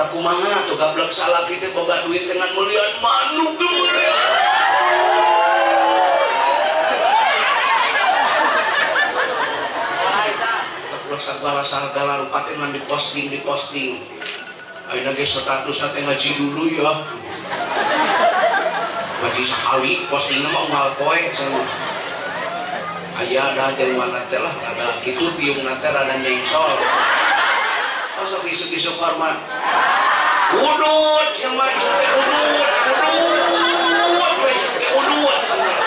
Tak kumaha tuh gablek salah kita boga duit dengan melihat manuk gemereun. Segala segala rupa teh ngan diposting. Ayeuna ge status teh ngaji dulu ya. Ngaji sakali postingna mah unggal poe cenah. Aya da jelema teh lah rada kitu tiungna teh rada nyengsol. Oh sok isuk-isuk hormat. Udut cenah teh udut, udut we teh udut cenah.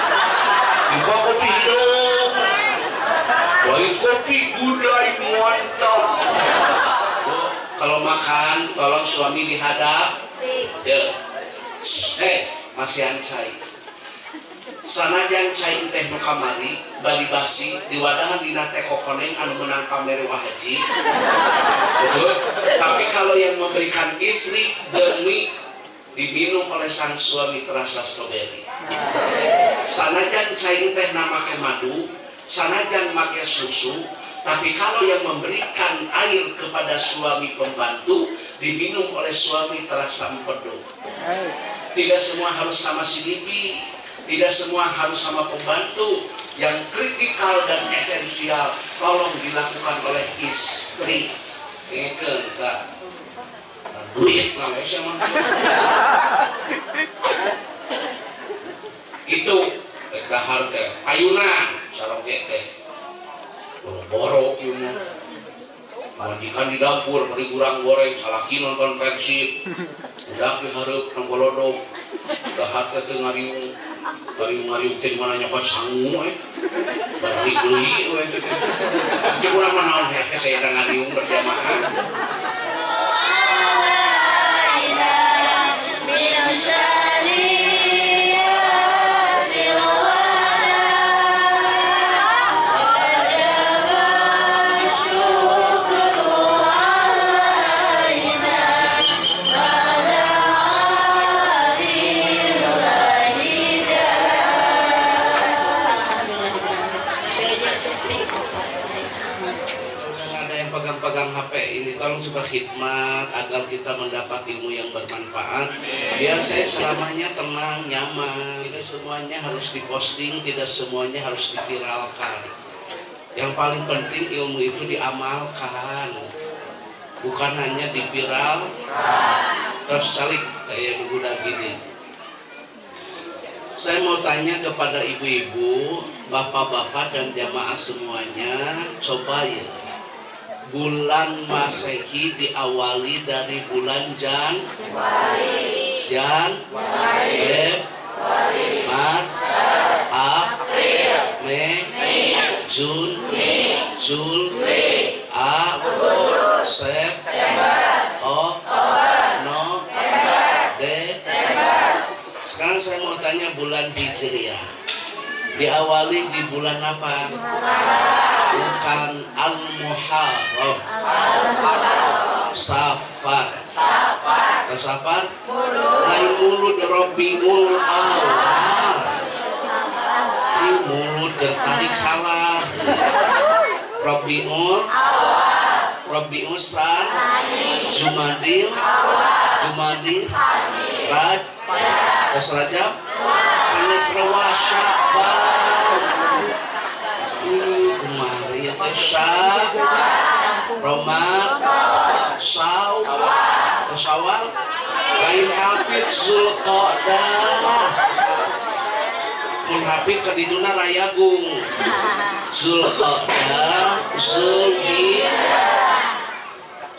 Dibawa kopi hideung. Woi kopi gudai mantap. Bu, kalau makan tolong suami dihadap. Ya. Masihan cai. Sanajan cai teh nu kamari bali basi diwadahan dina teh kokoneng anu meunang pamere wa haji. Betul? Tapi kalau yang memberikan istri demi diminum oleh sang suami terasa stroberi. Sanajan cai teh na make madu, sanajan make susu, tapi kalau yang memberikan air kepada suami pembantu diminum oleh suami terasa empedu. Tidak semua harus sama si bibi, tidak semua harus sama pembantu. Yang kritikal dan esensial tolong dilakukan oleh istri. Ngekeun tah. Duit lah we mah. Itu rek dahar teh ayunan saroge teh. Boro-boro ieu mah. Majikan di dapur bari gurang goreng salaki nonton Persib. Udah dihareup nang bolodok. Dahar teh teu ngariung. Ngariung teh di mana nyokot sangu eh. Bari deui we teh. Cek urang mah naon heh saya ngariung berjamaah. Khidmat agar kita mendapat ilmu yang bermanfaat. Biar saya selamanya tenang, nyaman. Tidak semuanya harus diposting, tidak semuanya harus diviralkan. Yang paling penting ilmu itu diamalkan, bukan hanya diviral. Terus salik kayak budak gini. Saya mau tanya kepada ibu-ibu, bapak-bapak dan jamaah semuanya, coba ya. Bulan Masehi diawali dari bulan Januari, Jan, Feb, Maret, April, Mei, Jun, Jul, A, Sep, O, No, D. Sekarang saya mau tanya bulan Hijriah diawali di bulan apa? Bukan Al-Muharram, Safar. Safar? Lain mulut Rabiul Awal. Ini mulut tertarik salah. Rabiul Rabiul San, Jumadil, Jumadis, Raj, Terus Rajab, Sanes Rawa Sya'ban. Ih, kumaha ieu teh Sya, Roma, Saw, Syawal, lain hafid Zulqa'dah. Mun hafid ka dituna Rayagung. Zulqa'dah, Zulhijjah.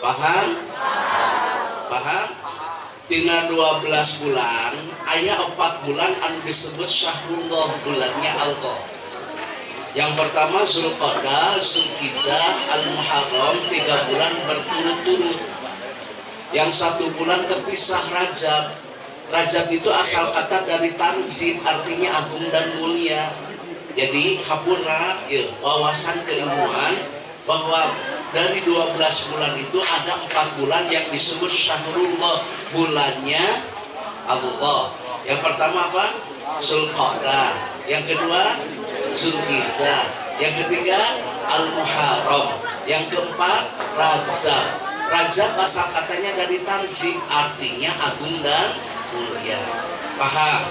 Paham? Paham? Tina 12 bulan, aya 4 bulan anu disebut Syahrullah, bulannya Allah. Yang pertama Zulqa'dah, Zulhijjah, Al-Muharram, 3 bulan berturut-turut. Yang 1 bulan terpisah Rajab. Rajab itu asal kata dari tarzib, artinya agung dan mulia. Jadi hapura, ya, wawasan keilmuan bahwa dari 12 bulan itu ada 4 bulan yang disebut Syahrullah, bulannya Allah. Yang pertama apa? Zulqa'dah. Yang kedua Zulhijjah. Yang ketiga Al-Muharram. Yang keempat Rajab. Rajab asal katanya dari tarjib, artinya agung dan mulia. Paham?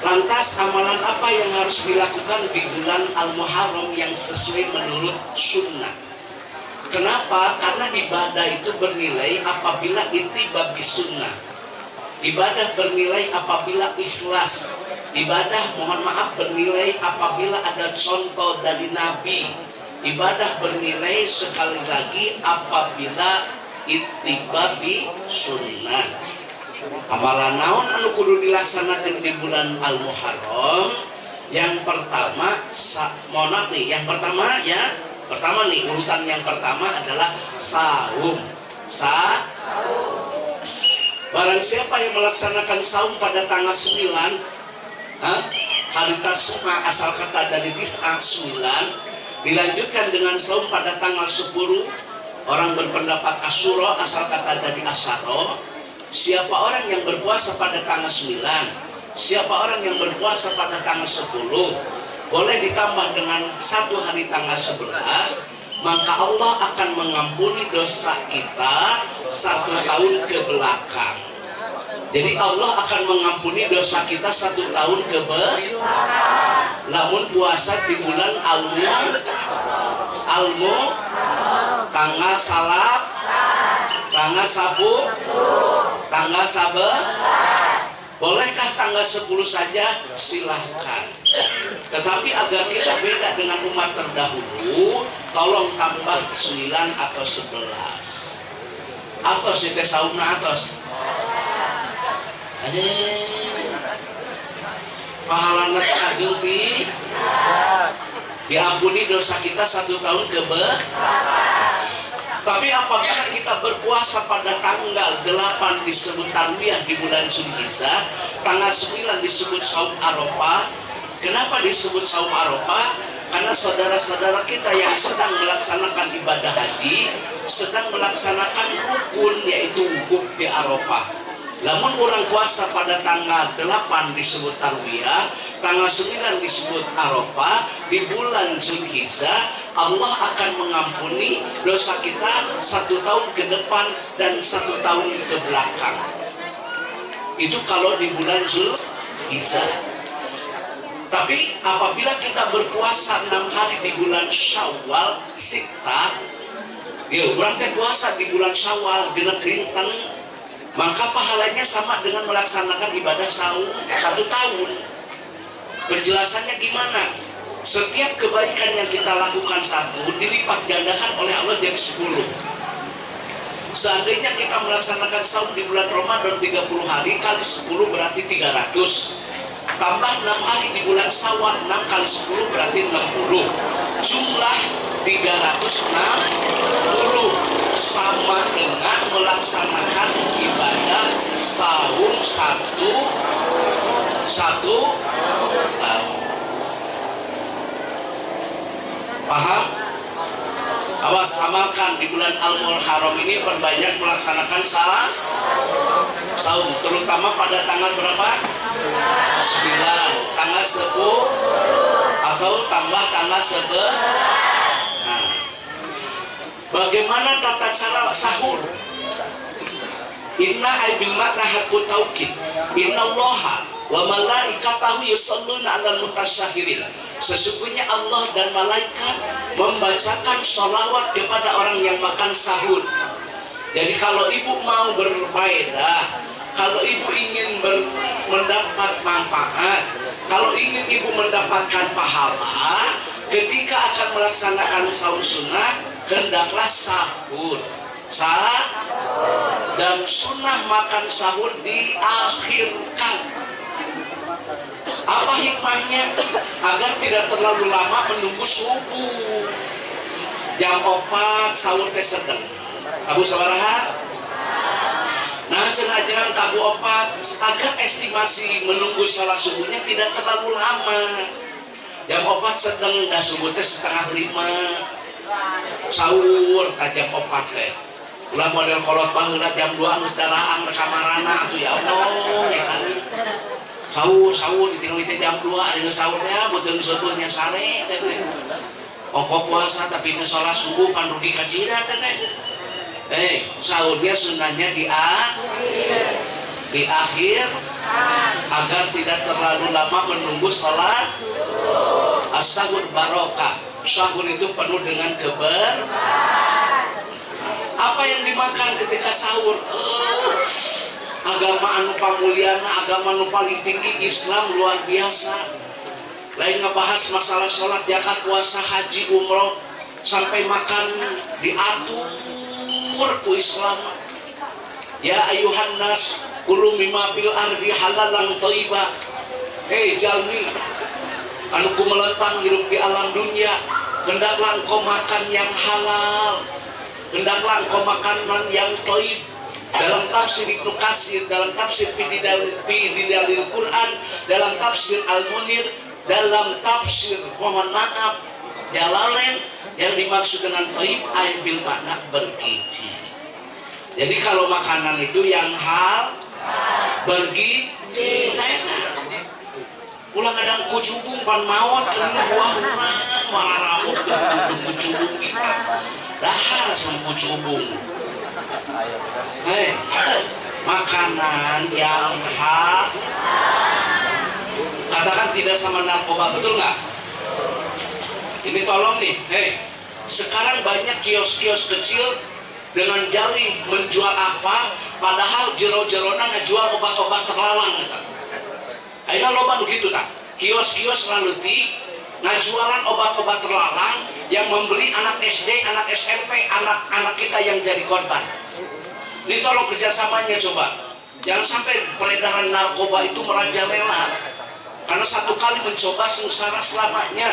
Lantas amalan apa yang harus dilakukan di bulan Al-Muharram yang sesuai menurut sunnah? Kenapa? Karena ibadah itu bernilai apabila ittiba bisunnah. Ibadah bernilai apabila ikhlas. Ibadah, mohon maaf, bernilai apabila ada contoh dari Nabi. Ibadah bernilai sekali lagi apabila ittiba bisunnah. Amalan naon anu kudu dilaksanakan di bulan Al-Muharram? Yang pertama, mohon maaf nih, yang pertama ya, pertama nih, urutan yang pertama adalah saum. Barang siapa yang melaksanakan saum pada tanggal 9, hari Tasuma asal kata dari tis'ah 9, dilanjutkan dengan saum pada tanggal 10, orang berpendapat Asyura asal kata dari asyara. Siapa orang yang berpuasa pada tanggal 9, siapa orang yang berpuasa pada tanggal 10, boleh ditambah dengan satu hari tanggal 11, maka Allah akan mengampuni dosa kita 1 tahun ke belakang. Jadi Allah akan mengampuni dosa kita 1 tahun ke belakang. Lamun puasa di bulan Almu tanggal salap, tanggal sabu, tanggal sabe. Bolehkah tanggal 10 saja? Silahkan. Tetapi agar kita beda dengan umat terdahulu, tolong tambah 9 atau 11. Atos itu saumna atos. Pahalana ageng pi. Diampuni dosa kita 1 tahun ke belakang. Tapi apabila kita berpuasa pada tanggal 8 disebut tarwiyah di bulan Zulhijjah, tanggal 9 disebut saum Arafah. Kenapa disebut saum Arafah? Karena saudara-saudara kita yang sedang melaksanakan ibadah haji sedang melaksanakan rukun, yaitu wukuf di Arafah. Namun orang puasa pada tanggal 8 disebut tarwiyah, tanggal 9 disebut Arafah, di bulan Zulhijjah Allah akan mengampuni dosa kita 1 tahun ke depan dan 1 tahun ke belakang. Itu kalau di bulan Zulhijjah. Tapi apabila kita berpuasa 6 hari di bulan Syawal, Sittah, ya orang teh puasa di bulan Syawal genep dinten, maka pahalanya sama dengan melaksanakan ibadah saum 1 tahun. Penjelasannya gimana? Setiap kebaikan yang kita lakukan 1 dilipat gandakan oleh Allah jadi 10. Seandainya kita melaksanakan saum di bulan Ramadan 30 hari kali 10 berarti 300. Tambah 6 hari di bulan Syawal, 6 kali 10 berarti 60. Jumlah 360 sama dengan melaksanakan ibadah saum satu tahun. Paham? Awas, amalkan di bulan Al-Muharram ini, perbanyak melaksanakan saum, terutama pada tanggal berapa? 9, tanggal 10 atau tambah tanggal 11. Nah, bagaimana tata cara sahur? Inna ay bil makna haqqu taukid. Innallaha wa malaikatahu yusholluna 'alal mutasyahirin. Sesungguhnya Allah dan malaikat membacakan sholawat kepada orang yang makan sahur. Jadi kalau ibu mau berfaedah, kalau ibu ingin mendapat manfaat, kalau ingin ibu mendapatkan pahala, ketika akan melaksanakan sahur sunnah, hendaklah sahur. Dan sunnah makan sahur diakhirkan. Apa hikmahnya? Agar tidak terlalu lama menunggu subuh. Jam 4 sahur teh sedang. Tabuh sabaraha? Nah, cenah jangan tabuh 4 agar estimasi menunggu sholat subuhnya tidak terlalu lama. Jam 4 sedang, dah subuh teh 4:30. Sahur ka jam 4 teh. Ulah model kolot baheula jam 2 geus daraang kamarana atuh ya Allah ya kan. Sahur sahur ditinggal teh jam 2 ari sahur teh beuteung seupeurnya sare teh. Ongko puasa tapi itu sholat subuh pan rugi kacida teh. Sahurnya sunnahnya di akhir agar tidak terlalu lama menunggu sholat. As-sahur barokah. Sahur itu penuh dengan keberkahan. Apa yang dimakan ketika sahur? Agama anu pamuliana, agama anu paling tinggi, Islam luar biasa. Lain ngebahas masalah sholat, zakat, puasa, haji, umroh, sampai makan diatur ku Islam. Ya ayuhan nas kulu mimma fil ardi halalan thayyiba. Hei jalmi anu ku melentang hidup di alam dunia, hendaklah engkau makan yang halal, hendaklah engkau makanan yang thayyib. Dalam tafsir Ibnu Katsir, dalam tafsir Fi Dzillalil Quran, dalam tafsir Al-Munir, dalam tafsir mohon maaf Jalalain, yang dimaksud dengan thayyib ay bil makna bergizi. Jadi kalau makanan itu yang hal bergizi, ulah kadang kucubung pan maot kan buah urang mararamut teu kucubung kita. Dahar sama kucubung. Hei, makanan yang hal, katakan tidak sama narkoba, betul nggak? Ini tolong nih, hei, sekarang banyak kios-kios kecil dengan jali menjual apa, padahal jero-jerona ngejual obat-obat terlarang. Ayeuna loba nu kitu tah, kios-kios raleutik ngajualan obat-obat terlarang yang membeli anak SD, anak SMP, anak-anak kita yang jadi korban. Ini tolong kerjasamanya coba. Jangan sampai peredaran narkoba itu merajalela. Karena satu kali mencoba sengsara selamanya.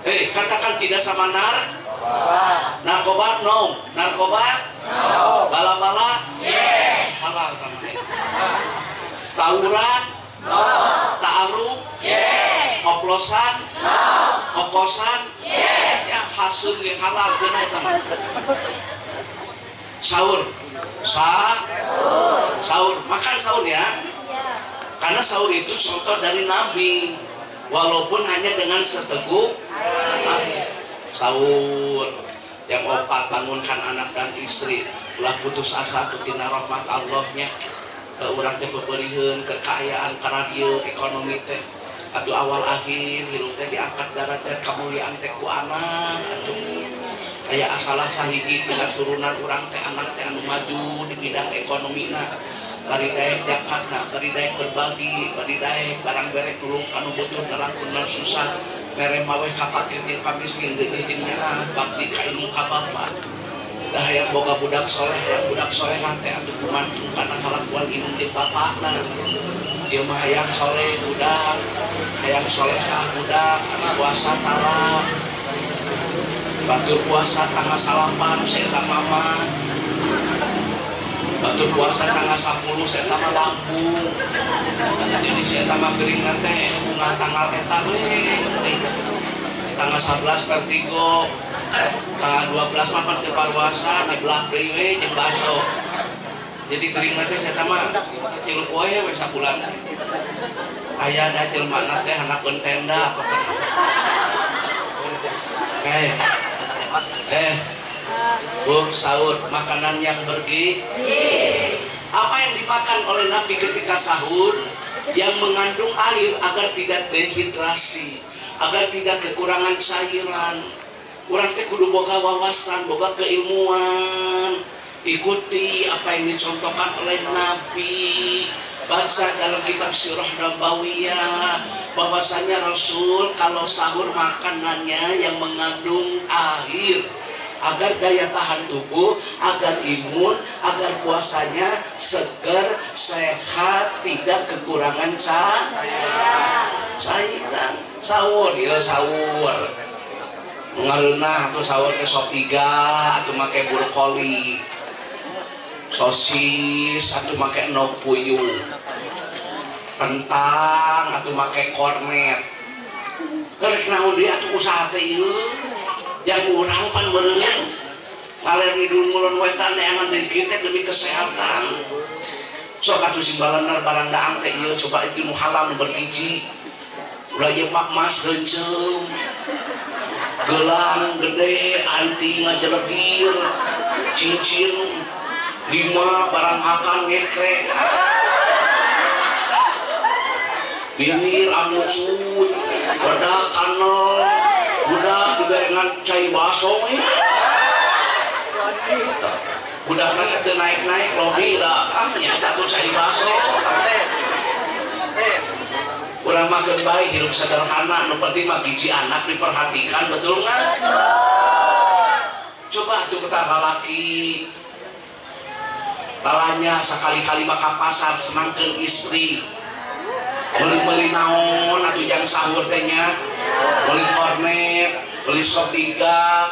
Hei, katakan tidak sama narkoba, no. Narkoba, no. Bala-bala, yes. Halal. Tawuran, no. Ta'aruf, yes. Oplosan, no. Kokosan, yes. Ya hasil yang halal benar teman. Sahur, sahur, makan sahur ya. Karena sahur itu contoh dari Nabi, walaupun hanya dengan seteguk air. Sahur yang opat, bangunkan anak dan istri, ulah putus asa tina rahmat Allahnya. Ke urang teh beberiheun kekayaan karadieu ekonomi teh atuh awal akhir hirup teh diangkat darah teh kamuliaan teh ku anak atuh. Aya asalah sahiji tina turunan urang teh anak teh anu maju di bidang ekonomina, bari daek zakatna, bari daek berbagi, bari daek barang bere tulung anu butuh dalam susah, mere maweh ka fakir jeung ka miskin deui jeung nyaah bakti ka indung ka bapa. Dah hayang boga budak soleh, hayang budak solehah teh atuh kumantu kana kalakuan indung jeung bapakna. Ieu mah hayang soleh budak, hayang solehah budak, anu puasa talak. Batur puasa tanggal 8 saya mama. Batur puasa tanggal 10 saya mah lampu. Jadi saya mah gering teh bunga tanggal eta we. Tanggal 11 vertigo. Tanggal 12 mah pan teu paruasa ngeblak deui we jeung baso. Jadi gering teh saya mah 3 poe we sabulan. Aya da jelema teh handapeun tenda. Bu, sahur, makanan yang bergizi. Apa yang dimakan oleh Nabi ketika sahur? Yang mengandung air agar tidak dehidrasi, agar tidak kekurangan cairan. Urang teh kudu boga wawasan, boga keilmuan. Ikuti apa yang dicontohkan oleh Nabi. Baca dalam kitab Sirah Nabawiyah bahwasanya Rasul kalau sahur makanannya yang mengandung air agar daya tahan tubuh, agar imun, agar puasanya segar, sehat, tidak kekurangan cairan. Sahur, ya sahur. Ngareunah atuh sahur teh sop iga atuh make brokoli, sosis atau make endog puyuh, kentang atau make kornet. Rek naon deui atuh usaha teh ieu? Yang urang pan meureun ngaler ngidul ngulon wetan neangan rezeki teh demi kesehatan. Sok atuh sing balener barang daang teh ieu coba itu nu halal nu bergizi. Ulah ieu mah mas heunceu. Gelang gede, anti ngajelegir, cincin 5 barang hakan ngekrek. Bibir amucut, bedak kanel, budak dibarengan cai baso budak teu naik-naik lobi dah, ah nyata tuh cai baso. Urang mah keun bae hirup sederhana, nu penting mah gizi anak diperhatikan, betul nggak? Coba tuh kita lalaki lalanya sekali-kali mah ka pasar senangkeun istri. Beli-beli naon atuh jang sahur teh nya, beli kornet, beli sop iga,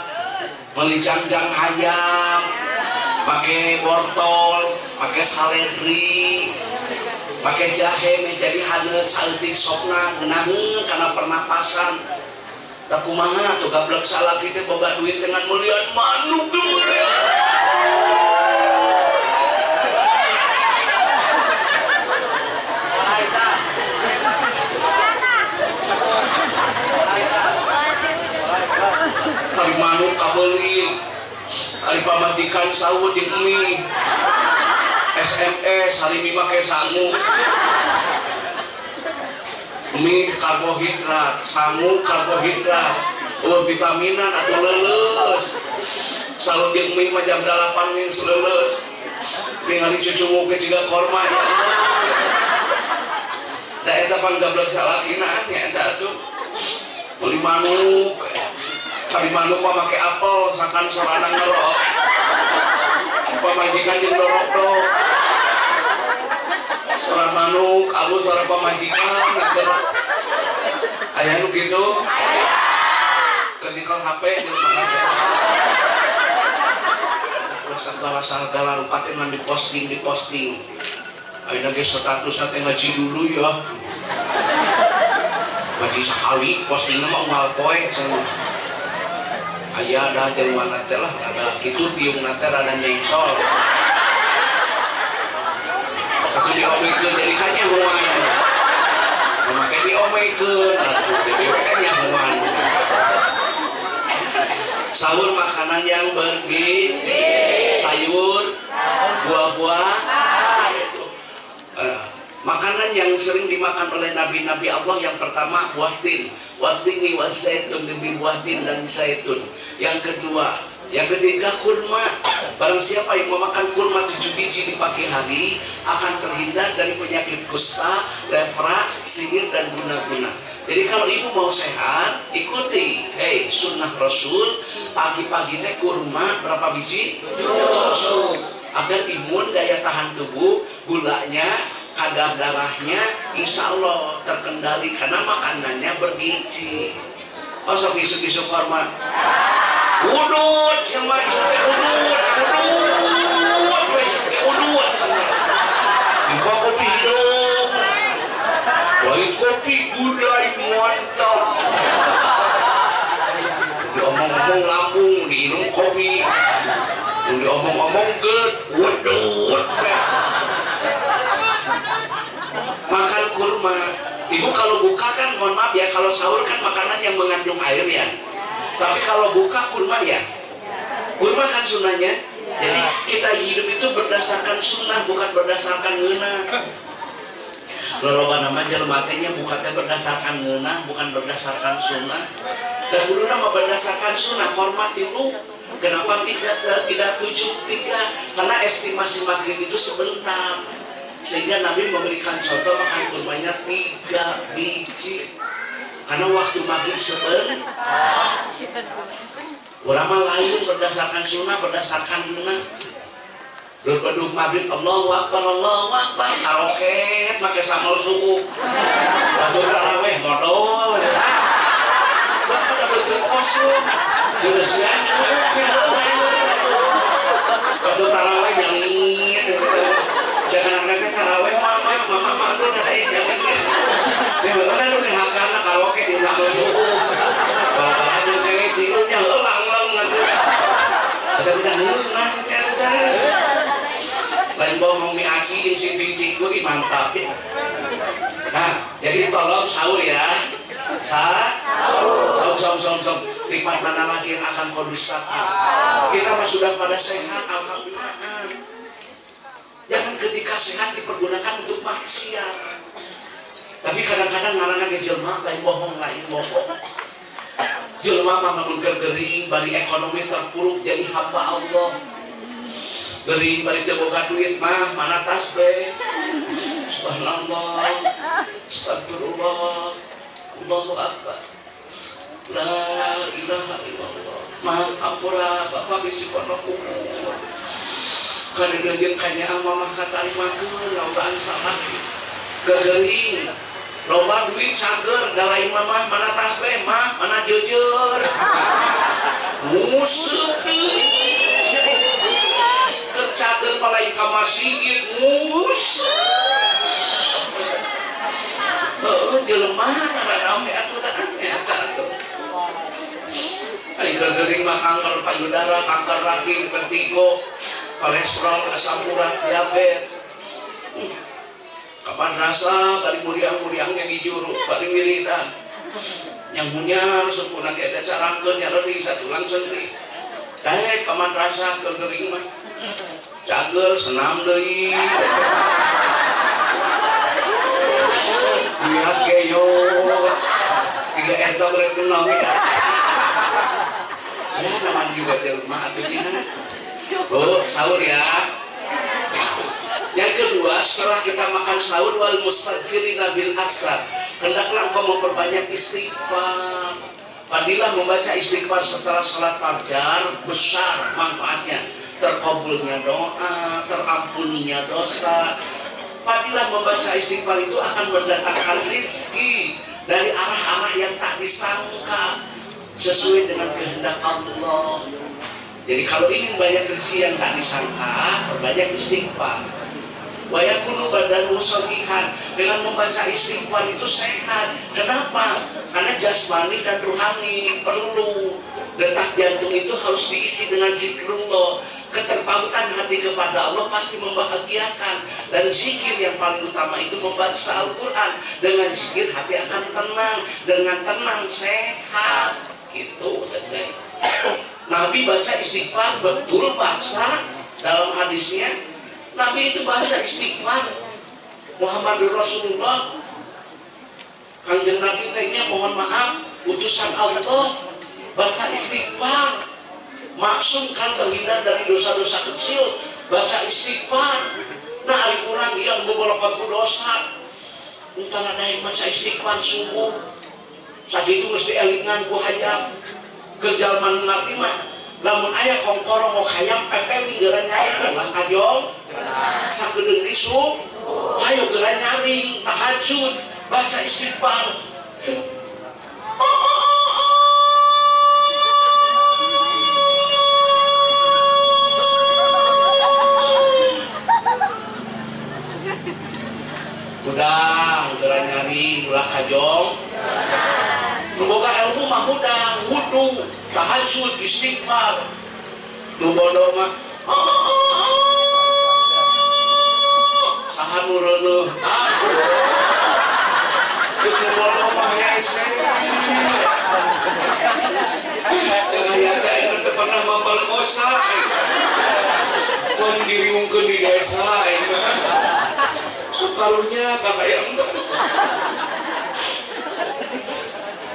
beli jangjang ayam, pakai wortel, pakai seledri, pakai jahe meh jadi haneut saeutik sopna ngeunaheun kana pernapasan. Da kumaha atuh gablek salaki teh boga duit dengan meulian manuk meulian. Hari manuk kabeli, hari pamajikan sahur jeung mie, SMS hari mie make sangu, mie karbohidrat, sangu karbohidrat, eueuh vitaminan atuh leuleus. Sahur jeung mie mah jam 8 geus leuleus. Ningali cucu ge jiga korma ya. Da eta pan gablek salakina nya eta atuh. Meuli manuk. Kali manuk mah make apel sakan sorana ngerok. Pamajikan jeung dorok-dorok. Suara manuk, alus suara pamajikan ngerok. Aya nu kitu? Aya. Ketika HP jeung mana? Terus segala segala rupa teh ngan diposting. Ayeuna ge statusna teh ngaji dulu ya. Ngaji sakali postingna mah unggal poe cenah. Aya ada jelema teh lah rada kitu tiungna teh rada nyengsol. Atuh diomekeun jadi kanyahoan. Make diomekeun atuh jadi kanyahoan. Sahur makanan yang bergizi, sayur, buah-buah, itu. Makanan yang sering dimakan oleh nabi-nabi Allah yang pertama buah tin, watini wazaitun, demi buah tin dan zaitun. Yang kedua, yang ketiga kurma. Barang siapa yang memakan kurma 7 biji di pagi hari akan terhindar dari penyakit kusta, lepra, sihir dan guna-guna. Jadi kalau ibu mau sehat, ikuti sunnah Rasul, pagi-pagi teh kurma berapa biji? 7. Agar imun, daya tahan tubuh, gulanya, kadar darahnya insya Allah terkendali karena makanannya bergizi. Oh sok isu-isu korma. Udut sama teh udut, udut, udut sama. Di kopi hidup, woi kopi gudai mantap. Diomong-omong lambung, diinum kopi. Diomong-omong ged, udut. Makan kurma. Ibu kalau buka kan, mohon maaf ya, kalau sahur kan makanan yang mengandung air ya. Tapi kalau buka kurma ya, kurma kan sunnahnya. Jadi kita hidup itu berdasarkan sunnah, bukan berdasarkan ngeunah. Loloba nama jelema teh nya buka teh berdasarkan ngeunah, bukan berdasarkan sunnah. Dan kuduna mah berdasarkan sunnah, korma tilu. Kenapa tidak 7 3? Karena estimasi maghrib itu sebentar. Sehingga Nabi memberikan contoh makan kurmanya 3 biji. Karena waktu maghrib sebentar. Ulama lain berdasarkan sunnah, berdasarkan sunnah. Berbeduk maghrib, Allahu Akbar, Allahu Akbar, karoket, pakai sambal suku. Batur taraweh, modal. Bapak udah betul kosong. Di cukup, batur taraweh nyengit. Jangan nanti taraweh mama, mama, mama, ada yang nyengit. Di mana lu dihakana karaoke di sambal suku. Kalau ada cengit tidurnya elang-elang nanti. Ada udah ngeunah, udah. Lain bohong mie aci jeung simping cikuri mantap ya. Nah, jadi tolong sahur ya. Saum. Nikmat mana lagi yang akan kau dustakan? Kita mah sudah pada sehat, alhamdulillah. Jangan ketika sehat dipergunakan untuk maksiat. Tapi kadang-kadang ngaranna ge jelema lain bohong, lain bohong. Jelema mah mun keur gering, bari ekonomi terpuruk jadi hamba Allah. Gering bari teu boga duit mah mana tasbih. Subhanallah. Astagfirullah. Allahu akbar. La ilaha illallah. Maaf ampura bapak bisi kono kubur. Kana jeung kanyaah mamah katarimakeun lobaan salaki. Gering loba duit cager da lain mamah mana tasbih mah mana jeujeur. Museup deui. Keur cager mah lain ka masjid museup. Heuh jelema ngaranna oge atuh da eta atuh. Ai gering mah kanker payudara, kanker rahim, vertigo, kolesterol, asam urat, diabetes. Kapan rasa bari muriang-muriang yang dijuru, bari wiridan. Yang munyar sempurna ge ada carangkeun nyareri satulang sendi. Daek kapan rasa keur gering mah. Cager senam deui. Lihat geyo. Tiga eta berarti naon. Ya namanya juga jelema atuh cina. Bu, sahur ya. Yang kedua, setelah kita makan sahur wal mustaghfirina bil asar, hendaklah engkau memperbanyak istighfar. Fadilah membaca istighfar setelah sholat fajar besar manfaatnya. Terkabulnya doa, terampuninya dosa. Fadilah membaca istighfar itu akan mendatangkan rizki dari arah-arah yang tak disangka, sesuai dengan kehendak Allah. Jadi kalau ingin banyak rezeki yang tak disangka, perbanyak istighfar. Wa yakunu badanu sholihan. Dengan membaca istighfar itu sehat. Kenapa? Karena jasmani dan ruhani perlu. Detak jantung itu harus diisi dengan zikrullah. Keterpautan hati kepada Allah pasti membahagiakan. Dan zikir yang paling utama itu membaca Al-Quran. Dengan zikir hati akan tenang. Dengan tenang sehat. Gitu. Nabi baca istighfar betul bahasa dalam hadisnya. Nabi itu bahasa istighfar. Muhammadur Rasulullah, Kanjeng Nabi tanya mohon maaf utusan Allah baca istighfar. Maksum kan terhindar dari dosa-dosa kecil, baca istighfar. Nah Al-Quran yang beberapa dosa. Utara naik baca istighfar subuh. Sakitu mesti elingan ku hayam. Kerjalman ngarti mah lamun aya kongkorong hayam pepe geura nyaring ulah kajong sakedeung isuk ayo geura nyaring tahajud baca istighfar. Udah geura nyaring ulah kajong. Nu boga ilmu mah hudang, wudu, tahajud, istighfar. Nu bodoh mah saha nu reuneuh? Aku. Nu bodoh mah hese. Cek hayang teh aing teu pernah memperkosa. Mun diriungkeun di desa aing mah. Sukarunya ka hayang teh.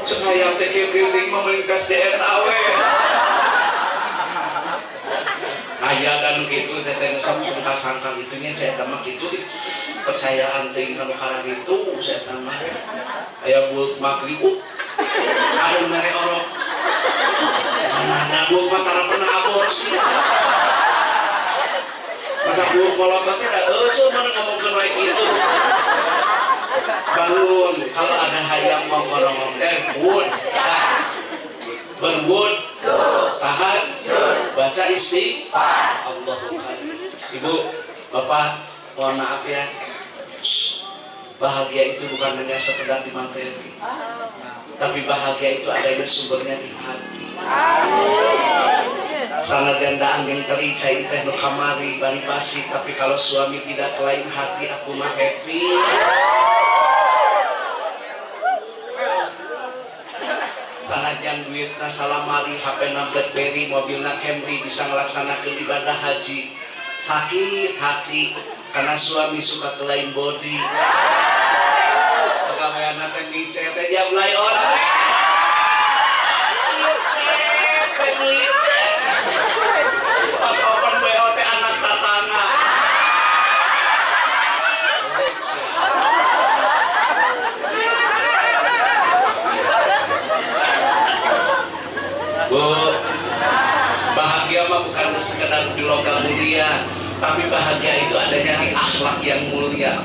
Cek hayang teh kieu-kieu teh mah melingkas DNA we. Aya dan kitu teh teh sok kasangka kitu nya saya mah kitu percayaan teh ka nu kararitu saya mah. Aya buut maghrib anu mere orok. Mana buut mah tara pernah aborsi. Mata buut molotot teh da eueuh mana ngomongkeun wae kitu. Bangun kalau ada hayam ngomong teh bun berwud tahan baca istighfar. Allahu akbar. Ibu bapak mohon maaf ya, bahagia itu bukan hanya sekedar di materi, tapi bahagia itu adanya sumbernya di hati. Sanajan daang yang teri cai teh nu kamari bari basi, tapi kalau suami tidak lain hati aku mah happy. duitna salamari, HP-na BlackBerry, mobilna Camry, bisa ngelaksanakeun ibadah haji. Sakit hati karena suami suka ke lain body. Pegawaian teh micet teh jam lain orang. Micet teh micet. Pas open BO teh anak tatangga. Bu, bahagia mah bukan sekedar di logam mulia, tapi bahagia itu adanya di akhlak yang mulia.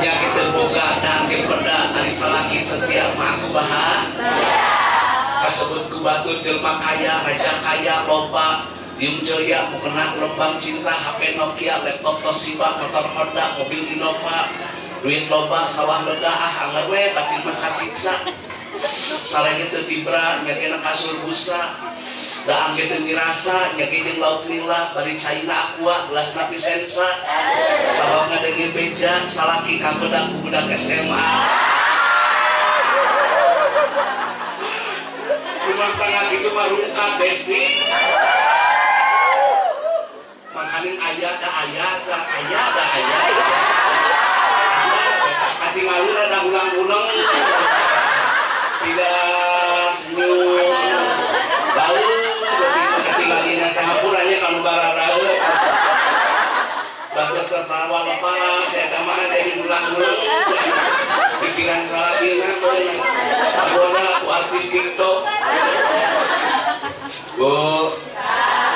Yang kita boga dan peda ari salaki setia mah aku bahagia. Kasebut ku batur jelma kaya, raja kaya, loba, diem ceria, mukena lembang cinta, HP Nokia, laptop Toshiba, motor Honda, mobil Innova, duit loba, sawah lega, ah anggar we batin mah kasiksa. Salahnya teu tibra, nyakena kasur busa, daang ge teu ngirasa, nyake jeung laut lila, bari caina aqua, gelas napi sensa, sabab ngadenge beja, salaki kagoda ku budak SMA. Rumah tangga gitu mah rungkad Desti. Makanin ayah da ayah da ayah da ayah. Katingali rada ulang-ulang. Tidak senyum. Lalu ketinggalin hapurannya kalau bararae. Batur tertawa lepas, saya mana dari ulang-ulang. Pikiran salakina kagoda ku artis TikTok. Bu,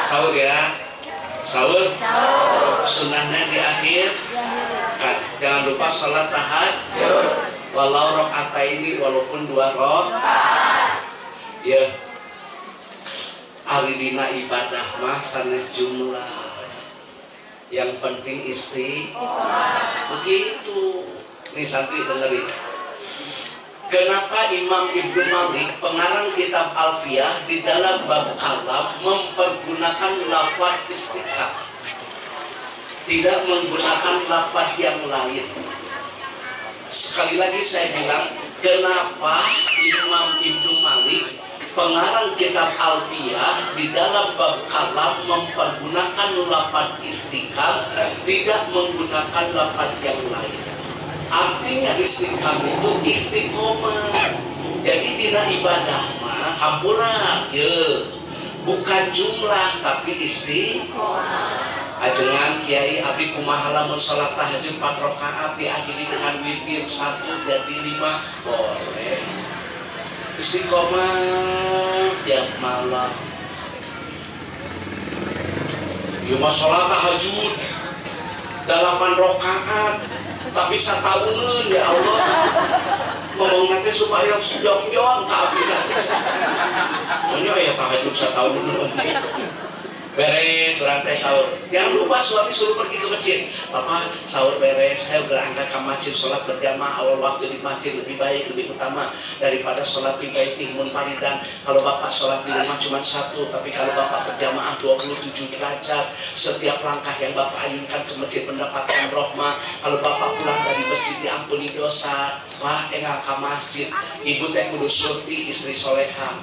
sahur ya. Sahur. Sunnahnya di akhir. Nah, jangan lupa sholat tahajud. Walau rokaat ini walaupun 2 rokaat. Ya. Ari dina ibadah mah sanes jumlah. Yang penting istiqomah. Begitu. Nih santri dengerin. Kenapa Imam Ibnu Malik, pengarang kitab Alfiyah, di dalam bab kalam mempergunakan lafaz istiqomah, tidak menggunakan lafaz yang lain? Sekali lagi saya bilang, kenapa Imam Ibnu Malik, pengarang kitab Alfiyah, di dalam bab kalam mempergunakan lafaz istiqomah, tidak menggunakan lafaz yang lain? Artinya istiqomah itu istiqomah. Jadi dina ibadah mah hampura, ya. Bukan jumlah tapi istiqomah. Ajengan kiai abdi kumaha lamun salat tahajud 4 rakaat diakhiri dengan witir 1 jadi 5, boleh. Istiqomah tiap malam. Ieu mah salat tahajud 8 rakaat tapi satahuneun, ya Allah. Ngomong nanti supaya jong-jong ka abdi nanti. Nya aya tahajud satahuneun. Beres, orang teh sahur. Jangan lupa suami suruh pergi ke masjid. Papa sahur beres, saya berangkat ke masjid, sholat berjamaah awal waktu di masjid lebih baik, lebih utama daripada sholat di baiti munfaridan. Kalau bapak sholat di rumah cuma 1, tapi kalau bapak berjamaah 27 derajat. Setiap langkah yang bapak ayunkan ke masjid mendapatkan rohmah. Kalau bapak pulang dari masjid diampuni dosa. Wah, enggak ke masjid. Ibu teh kudu surti istri soleha.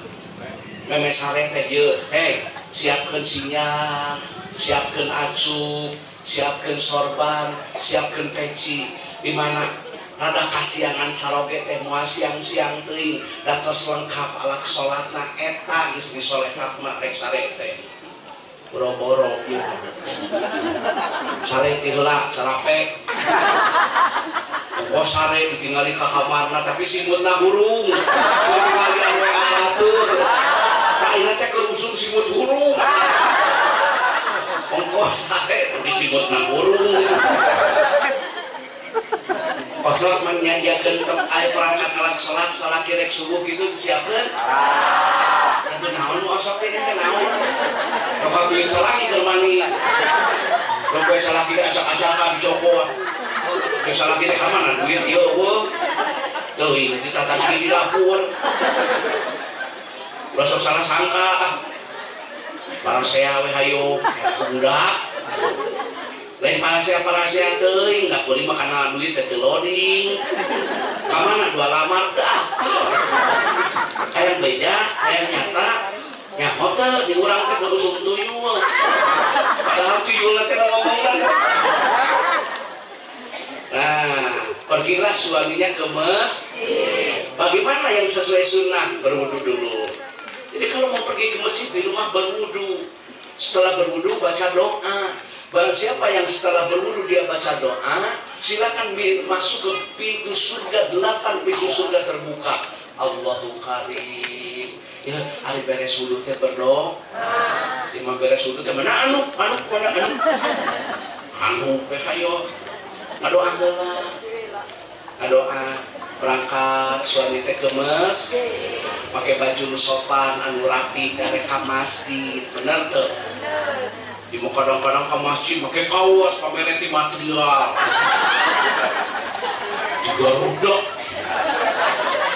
Meme sare teh ye, hei, siapkan sinyal, siapkan acuk, siapkan sorban, siapkan peci. Di mana rada kasiangan caroge teh moal siang-siang teuing, da tos lengkap alat salatna eta geus disolehna mah rek sare teh. Boro-boro ieu. Sare ti heula sarape. Oh sare ditinggali ka kamarna tapi simutna hurung. Ditinggali anu atur. Ayeuna teh keur usum simut hurung. Ongkos sare di simutna hurung. Kosok menyediakeun aya perangkat alat salat salaki rek subuh kitu disiapkeun. Atuh naon nu osok teh naon? Rokok duit salaki keur mani. Rokok salaki acak-acakan dicopot. Rek salaki teh ka mana duit ieu eueuh. Teuing ditatangki di dapur. Ulah sok salah sangka ah. Barang saya we hayo budak. Lain parasea-parasea teuing, da kuring mah kana duit teh teu loading. Ka mana dua lamar teu apal. Hayang beja, hayang nyata. Nyaho teh di urang teh kudu usum tuyul. Padahal tuyul teh ngomongna. Nah, pergilah suaminya ke masjid. Bagaimana yang sesuai sunnah? Berwudu dulu. Jadi kalau mau pergi ke masjid di rumah berwudu. Setelah berwudu baca doa. Barang siapa yang setelah berwudu dia baca doa, silakan masuk ke pintu surga, 8 pintu surga terbuka. Allahu Karim. Ya, ari beres wudu teh berdoa. Lima beres wudu teh mana anu, anu mana anu. Anu teh hayo. Ngadoa heula. Ngadoa berangkat suami teh ke masjid, pakai baju sopan anu rapi dari ka masjid, bener teu? Di mau kadang-kadang ke masjid pakai kaos pamere ti material. Di Garuda.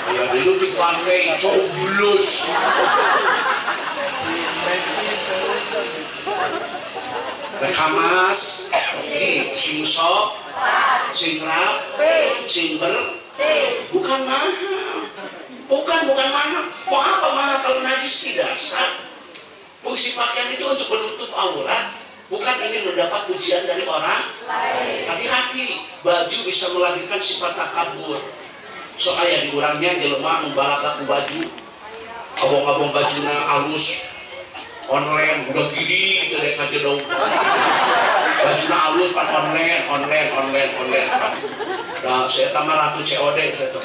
Ya dulu di pantai coblos. Rekamas, sing sok, sing rap, sing ber, bukan mahal, bukan mahal. Mau apa mahal kalau najis tidak sah? Fungsi pakaian itu untuk menutup aurat, bukan ingin mendapat pujian dari orang lain. Hati-hati, baju bisa melahirkan sifat takabur. Soalnya di orangnya jelema membalak baju, abong-abong bajunya halus, online udah gini gitu deh kaje dong. Bajunya halus pan online. Nah, saya tambah ratu COD saya tuh.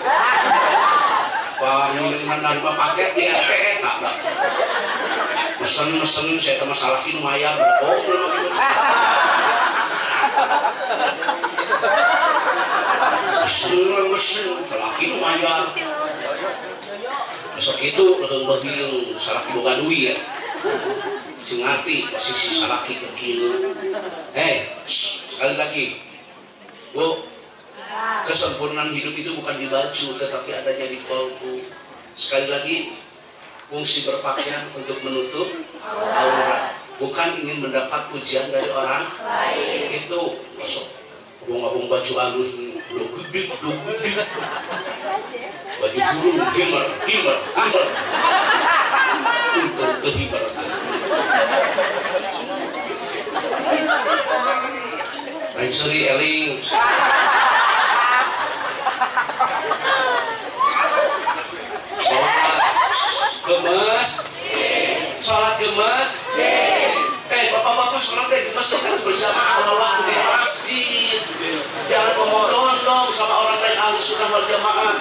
Pak ngiriman narima paket di RPE tak lah. Mesen saya tambah salah lumayan. Oh, belum gitu. Mesen salaki lumayan. Besok itu leuheung bagieu salaki boga duit ya. Sing ngerti posisi salaki kecil. Sekali lagi. Bu, kesempurnaan hidup itu bukan di baju tetapi adanya di kolbu. Sekali lagi, fungsi berpakaian untuk menutup aurat, bukan ingin mendapat pujian dari orang lain. Itu masuk abong-abong baju halus, udah gede. Baju burung, himer. Untuk kehimer. Lain seri eling. Sholat gemes, sholat gemes. Bapak-bapak sholat gemes kan berjamaah awal waktu di masjid. Jangan pemodoan dong sama orang lain ahli sunnah wal jamaah.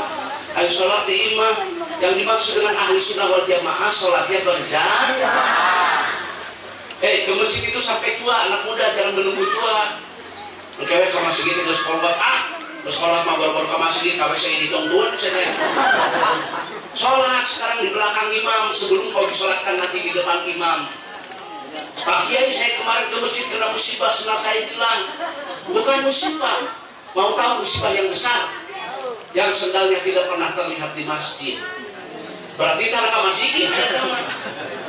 Ahli sholat di imam. Yang dimaksud dengan ahli sunnah wal jamaah sholatnya berjamaah. Ke masjid itu sampai tua, anak muda jangan menunggu tua. Engkewe ke masjid itu geus kolot ah. Sekolah mah baru-baru ke masjid, kami saya ditungguin saya. Sholat sekarang di belakang imam sebelum kau disolatkan nanti di depan imam. Pak Kiai, saya kemarin ke masjid kena musibah, setelah saya bilang bukan musibah. Mau tahu musibah yang besar? Yang sendalnya tidak pernah terlihat di masjid. Berarti cara ke masjid saya mah.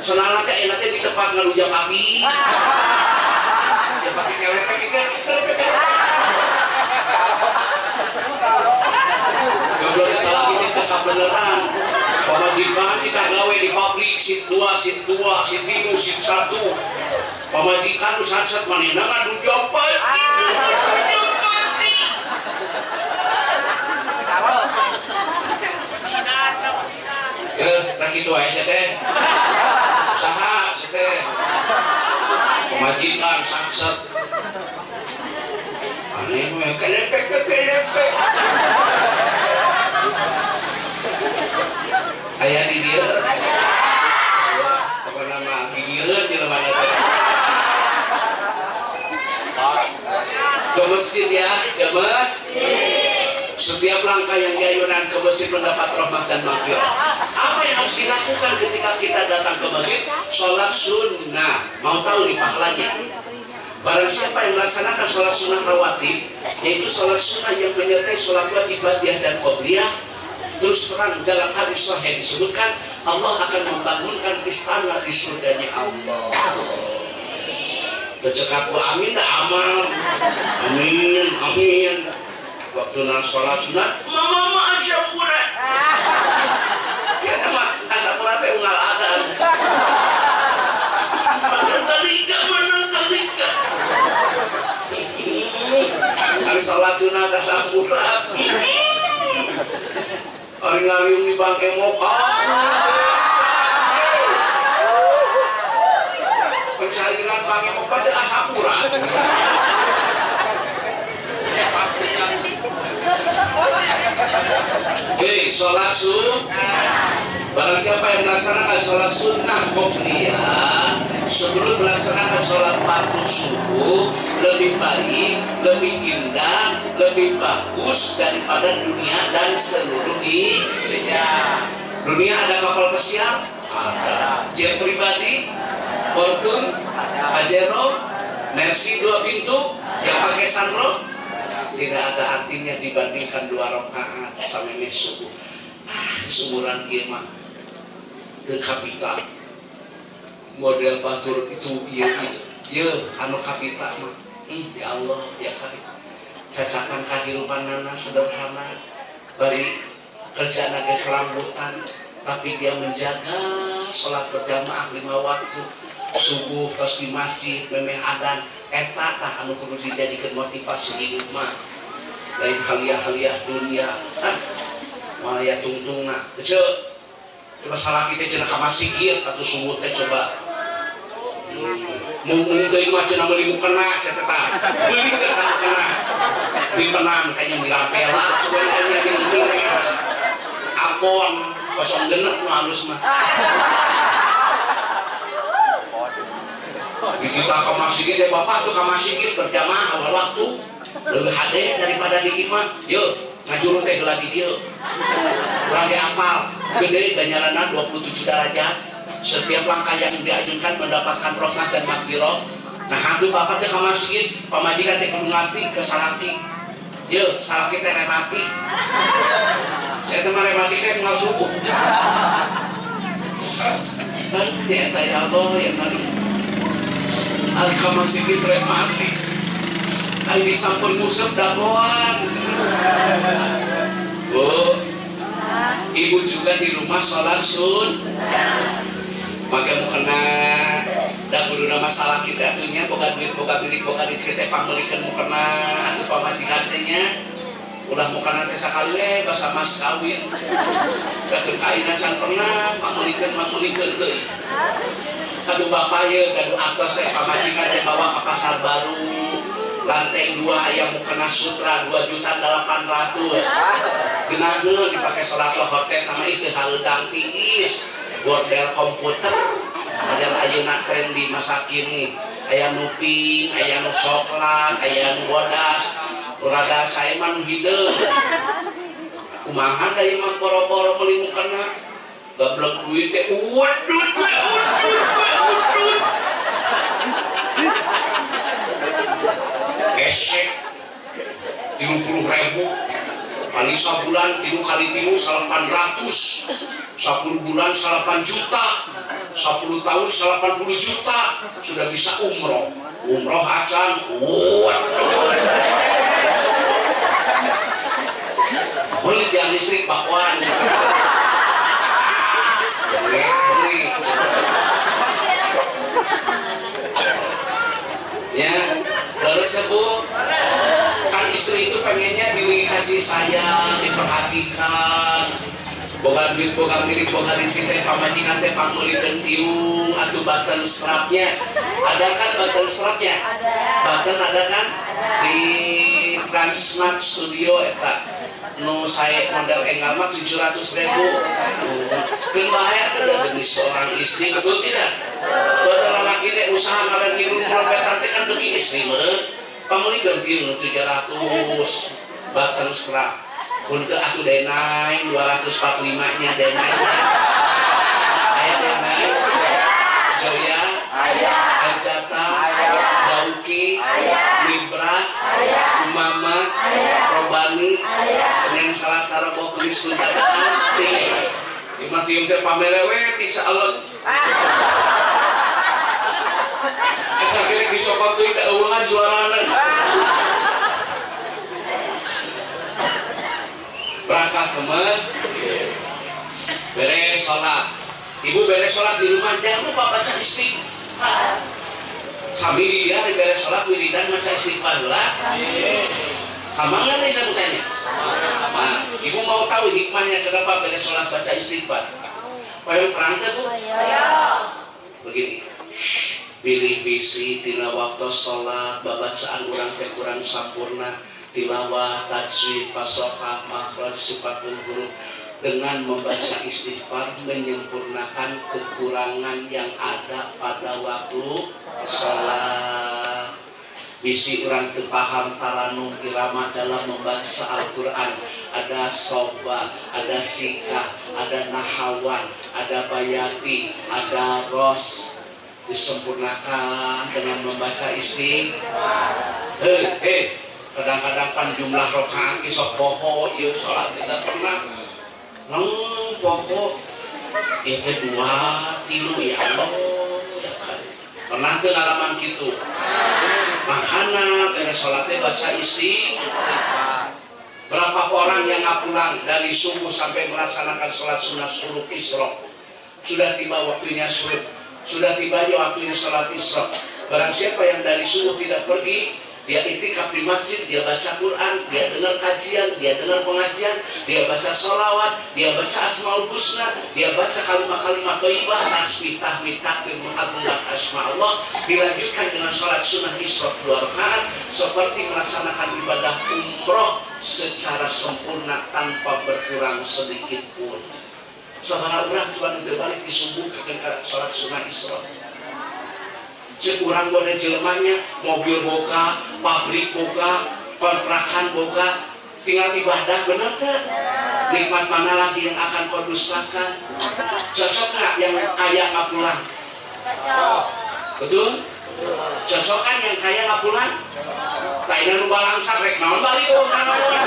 Sendalnya enaknya di tempat ngelujak kaki. Ya pakai kelepek. Goblok salah ini tetap beneran. Pamajikan kita gawe di pabrik sit 2, sit 2, sit 3, sit 1. Pamajikan nu sacet manehna ngadu japat. Ya, nah kitu wae sia teh. Saha sia teh? Pamajikan sacet. Aneh we kelepek. Aya di dieu. Pokona mah di dieu jelema teh. Ke masjid ya, ke masjid. Setiap langkah yang diayunan ke masjid mendapat rahmat dan maghfirah. Apa yang harus dilakukan ketika kita datang ke masjid? Sholat sunnah. Mau tahu nih pahalanya? Barang siapa yang melaksanakan sholat sunnah rawatib, yaitu sholat sunnah yang menyertai sholat wajib ba'diyah dan qobliyah, terus terang dalam hadis sahih disebutkan Allah akan membangunkan istana di surganya Allah. Tercekap amin dah amal. Amin, amin. Waktu nak sholat sunat, mama asyapura. Siapa mah? Ari salat sunah kasampurna. Ari ngariung di bangke moka. Pencarian bangke moka teh asapura. Hei, sholat sunnah. Barang siapa yang melaksanakan sholat sunnah qobliyah sebelum melaksanakan sholat fardu subuh lebih baik, lebih indah, lebih bagus daripada dunia dan seluruh isinya. Dunia ada kapal pesiar, ada jet pribadi, Fortune, Pajero, Mercy 2 pintu yang pakai sunroof, tidak ada artinya dibandingkan 2 rakaat sampai subuh. Sumuran kieu mah teu kapita. Model batur itu ieu itu. Ieu anu kapita mah. Ya Allah, ya kapita. Cacakan kahirupanana sederhana, bari kerjaan ge serambutan, tapi dia menjaga sholat berjamaah 5 waktu, subuh tos di masjid, memeh adan, eta tah anu kudu dijadikeun motivasi hidup mah. Lain haliah-haliah dunia. Malah ya tungtungna. Ceu, coba salah kita cenah ka masjid atuh subuh teh coba. Mung teuing mah cenah meuli mukena sia teh tah. Meuli teh tah mukena. Dipenang kayaknya mirabela sugan kayaknya di Apon kosong genep nu halus mah. Di kita ke masjid ya bapak tuh ke masjid berjamaah awal waktu lebih hade daripada di imah. Yuk ngajuru teh heula di dieu. Urang ge apal gede ganjaranna 27 derajat. Setiap langkah yang diajukan mendapatkan rahmat dan maghfirah. Nah, hantu bapak teh ka masjid, pamajikan teh kudu ngarti ke salaki. Yeuh, salaki teh remati. Saya teh mah remati teh moal subuh. Teh eta ya Allah ya Nabi. Ari ka masjid remati. Ari disampur nguseup dagoan. Bu, ibu juga di rumah sholat sun. Maka mukena da kuduna masalah kita atuh nya boga duit boga milik boga rezeki teh pangmeulikeun mukena atuh pamajikan teh nya ulah mukena teh sakali we basa mas kawin gaduh kaina can pernah pangmeulikeun deui atuh bapak ye gaduh atos teh pamajikan teh bawa ka pasar baru lantai 2 aya mukena sutra 2.800.000 genaheun dipake salat lohor teh tama ieu hareudang tiis bordel komputer model ayeuna tren di masa kini aya nu pink aya nu coklat aya nu bodas rada sae mah nu hideung kumaha da ieu mah boro-boro meuli mukena gablek duit teh udut we udut we udut esek 30.000 kali sabulan 3 kali 3 800 10 bulan 8 juta, 10 tahun 80 juta, sudah bisa umroh. Umroh acan, waduh. Beli tiang listrik bakwan. Beli. Ya, terus ya Bu, kan istri itu pengennya dikasih sayang, diperhatikan. Boga duit, boga milik, boga rezeki teh pamajikan teh pangmeulikeun tiung atuh button strapnya. Ada kan button strapnya? Ada. Button ada kan? Ada. Di Transmart Studio eta. Nu sae model enggal mah 700.000. Keun bae ada demi seorang istri, betul tidak? Betul lalaki teh usaha ngaran minum trompetan teh kan demi istri meureun. Pangmeulikeun tiung 700 button strap. Untuk aku denai 245 nya denai. Aya denai. Joya, Aljata, Dauki, Libras, Umama, Robani, Senin Selasa Rebo Kamis Jumat Nanti. Lima tiung teh pamelewe ti saalem. Eta kiri dicopot deui da eueuhan juarana. Berangkat ke masjid, beres sholat. Ibu beres sholat di rumah, jangan lupa baca istighfar. Sambil dia beres sholat wiridan baca istighfar lah. Sama nggak nih saya tanya? Sama. Ibu mau tahu hikmahnya kenapa beres sholat baca istighfar? Payung terang teh, Bu? Begini. Bilih bisi tina waktu sholat babacaan urang teh kurang sampurna, tilawah, tajwid, fashohah, makhraj, sifatul huruf. Dengan membaca istighfar menyempurnakan kekurangan yang ada pada waktu sholat. Bisi orang teu paham taranum irama dalam membaca Al-Quran. Ada soba, ada sikah, ada nahawan, ada bayati, ada ros. Disempurnakan dengan membaca istighfar. Hei, kadang-kadang kan jumlah rokaat sok poho, ieu sholat tidak pernah. Neng poho, ieu teh 2, 3 ya Allah, ya kan. Pernah teu ngalaman kitu? Makana beres sholatnya baca istighfar. Berapa orang yang nggak pulang dari subuh sampai melaksanakan sholat sunnah suluk isyraq? Sudah tiba waktunya suluk, sudah tiba waktunya sholat isyraq. Barang siapa yang dari subuh tidak pergi, dia itikaf di masjid, dia baca Quran, dia dengar kajian, dia dengar pengajian, dia baca sholawat, dia baca asmaul husna, dia baca kalimat-kalimat thayyibah, tasbih, tahmid, takbir, mengagungkan asma Allah, dilanjutkan dengan sholat sunnah isyraq 2 rakaat, seperti melaksanakan ibadah umroh secara sempurna tanpa berkurang sedikit pun. Sabaraha urang coba nu balik di subuh ke sholat sunnah isyraq. Cek urang gode jelemanya, mobil boga, pabrik boga, kontrakan boga, tinggal ibadah, bener tak? Nikmat mana lagi yang akan kau dustakan? Cocok nggak yang kaya nggak pulang? Betul? Cocok kan yang kaya nggak pulang? Tak ini nu balangsak rek naon balik naon balik naon?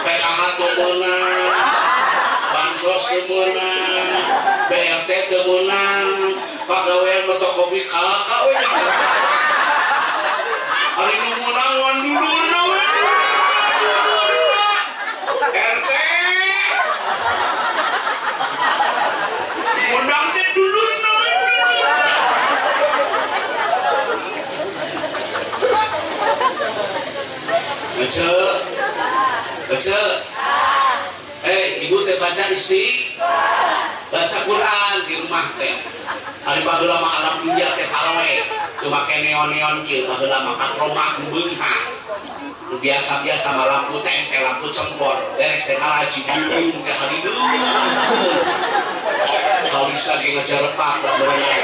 PKH teu meunang, bansos teu meunang, BLT teu meunang, pagawean fotokopi kakak we. Ari nu meunang ngan dulurna we. RT ngundang teh dulurna we. Baca. Baca. Ibu teh baca istighfar. Baca Quran di rumah teh. Ari baheula mah alam dunia teh paroe. Teu make neon-neon kieu baheula mah patromak nu beunghar. Nu biasa-biasa mah lampu tempel, lampu cempor. Beres teh ngalaji dulung teh harideung. Halis lagi ngajarepak lah berenang.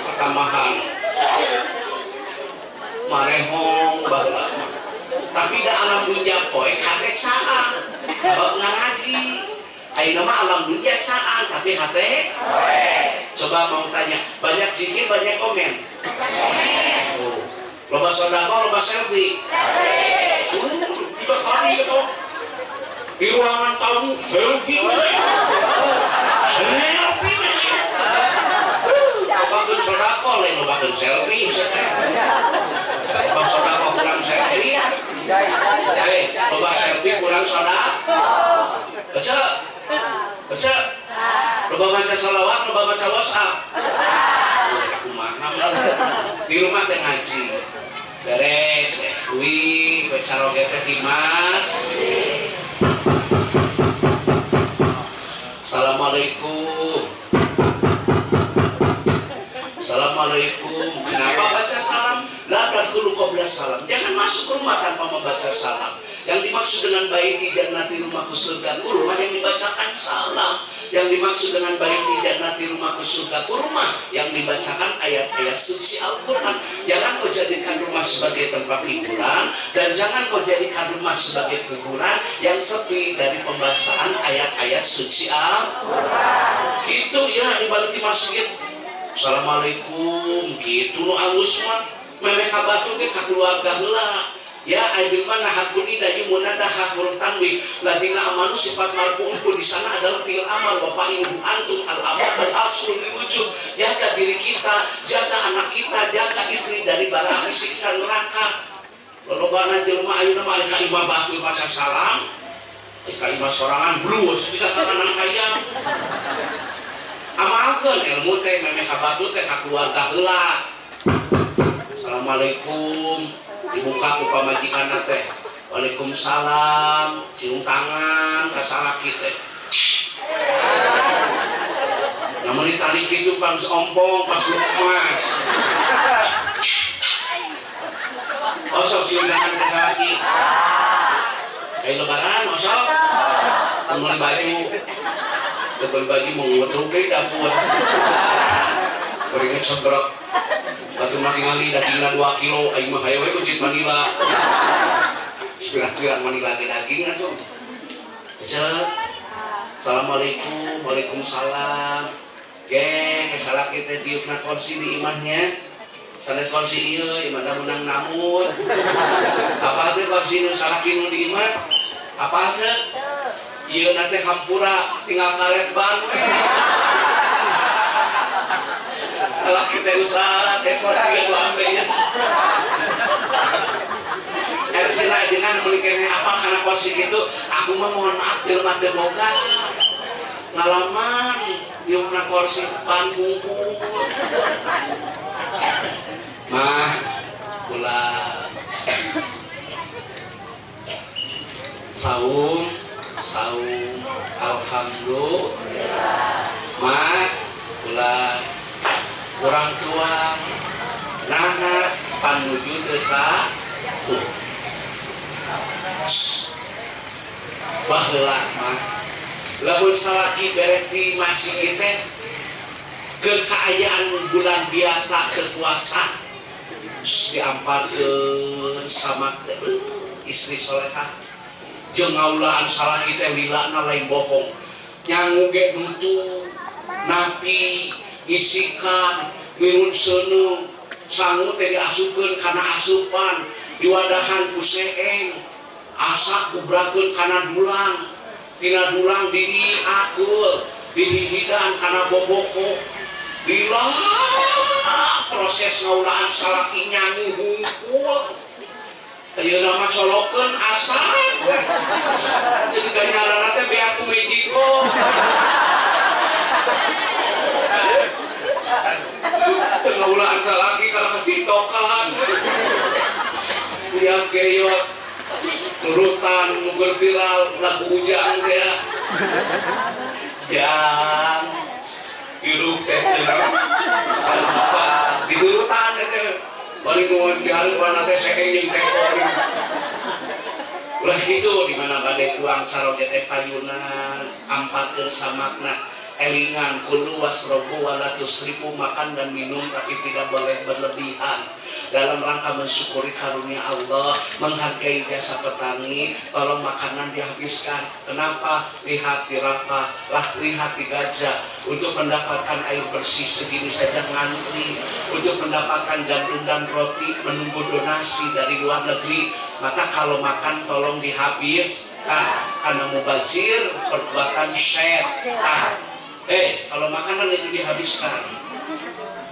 Pertamahan. Marehong baheula mah. Tapi da alam dunia poe hate caang. Sabab ngaraji. Ayeuna mah alam dunia caang tapi hate coba mau tanya, banyak zikir banyak komen. Oh. Loba sedekah, loba selfie. Kita tadi itu di ruangan tamu selfie. Selfie. Lobakeun sedekah lain lobakeun selfie. Loba sedekah kurang selfie. Loba selfie kurang sedekah. Baca. Baca. Loba baca sholawat, loba baca WhatsApp. Aku maham. Di rumah teh ngaji. Beres, wih, baca roge teh Dimas. Assalamualaikum. Assalamualaikum. Kenapa baca salam? La tadkhulu qabla salam. Jangan masuk ke rumah tanpa membaca salam. Yang dimaksud dengan baiti jannati rumahku surgaku, rumah yang dibacakan salam. Yang dimaksud dengan baiti jannati rumahku surgaku, rumah yang dibacakan ayat-ayat suci Al-Quran. Jangan kau jadikan rumah sebagai tempat hiburan, dan jangan kau jadikan rumah sebagai kuburan yang sepi dari pembacaan ayat-ayat suci Al-Quran. Itu ya dibalik di masjid. Assalamualaikum gitu nu alus mah. Memeh ka batur ge ka keluarga heula. Ya ayyuman hakuni dayu munada huruf tanwin ladina amanu sifat marfu'un di sana adalah fi'il amar wa fa'iluhu antum al amar wal absolu wujud. Jaga diri kita, jaga anak kita, jaga istri dari bara api siksa neraka. Lolobana jelema ayeuna mah ari ka imah batur maca salam, ka imah sorangan blus dikatakan kaya. Amalkeun ilmu teh memeh ka batur teh ka keluarga heula. Assalamualaikum, dibuka ku pamajikanna teh. Waalaikumsalam, cium tangan ka salaki teh. Namun ditali kitu pas ompong, pas lemas. Osok cium tangan ka salaki. Kayak lebaran osok. Mun baju, teu baju mau ngutruk deui dapur. Keringet sebrek. Batu mah tingali dagingna 2 kilo, aing mah hayo we kucit Manila. Pirang-pirang Manila ge daging atuh. Cek. Assalamualaikum, waalaikumsalam. Ge, salaki teh diukna kursi di imahnya. Sanes kursi ieu, imahna meunang namut. Apa teh kursi nu salaki nu di imah? Apa teh? Ieu na teh hampura tinggal karet ban we. Salaki teh usaha teh sorti lambe nya. Sila dengan beli kene apa karena kursi gitu, aku mah mohon maaf jelema teu boga. Ngalaman diukna kursi ban bungkul. Mah ulah saum saum alhamdulillah. Mah ulah urang tua naha panuju desa tuh. Baheula mah lamun salaki bereh di masjid teh kekaayaan bulan biasa kekuasa diamparkeun sama istri solehah jeung ngaulaan salaki teh lilana lain bohong nyangu ge nutu napi isikan mirun seuneu sangu teh diasupkeun kana asupan diwadahan ku seeng asak kubrakeun kana dulang tina dulang diakul dihihidan kana boboko lila proses ngaulaan salaki nyangu hungkul ayeuna mah colokeun asak jadi ganjaranna teh beak ku mejiko ngaulaan salaki kana katitokan kuliah geyot nurutan muger viral lagu ujang teh yang hirup teh diturutan teh bari nuhun dihareupan teh seeng jeung teh koring ulah kitu di mana bade tuang caroge teh payunan ampatkeun samakna elingan kulu wasrobu wala tusrifu, makan dan minum tapi tidak boleh berlebihan dalam rangka mensyukuri karunia Allah, menghargai jasa petani, tolong makanan dihabiskan. Kenapa? Lihat di Rafah, lah lihat di Gaza, untuk mendapatkan air bersih segini saja ngantri, untuk mendapatkan gandum dan roti menunggu donasi dari luar negeri. Maka kalau makan tolong dihabiskan, karena mubazir perbuatan syaitan. Kalau makanan itu dihabiskan.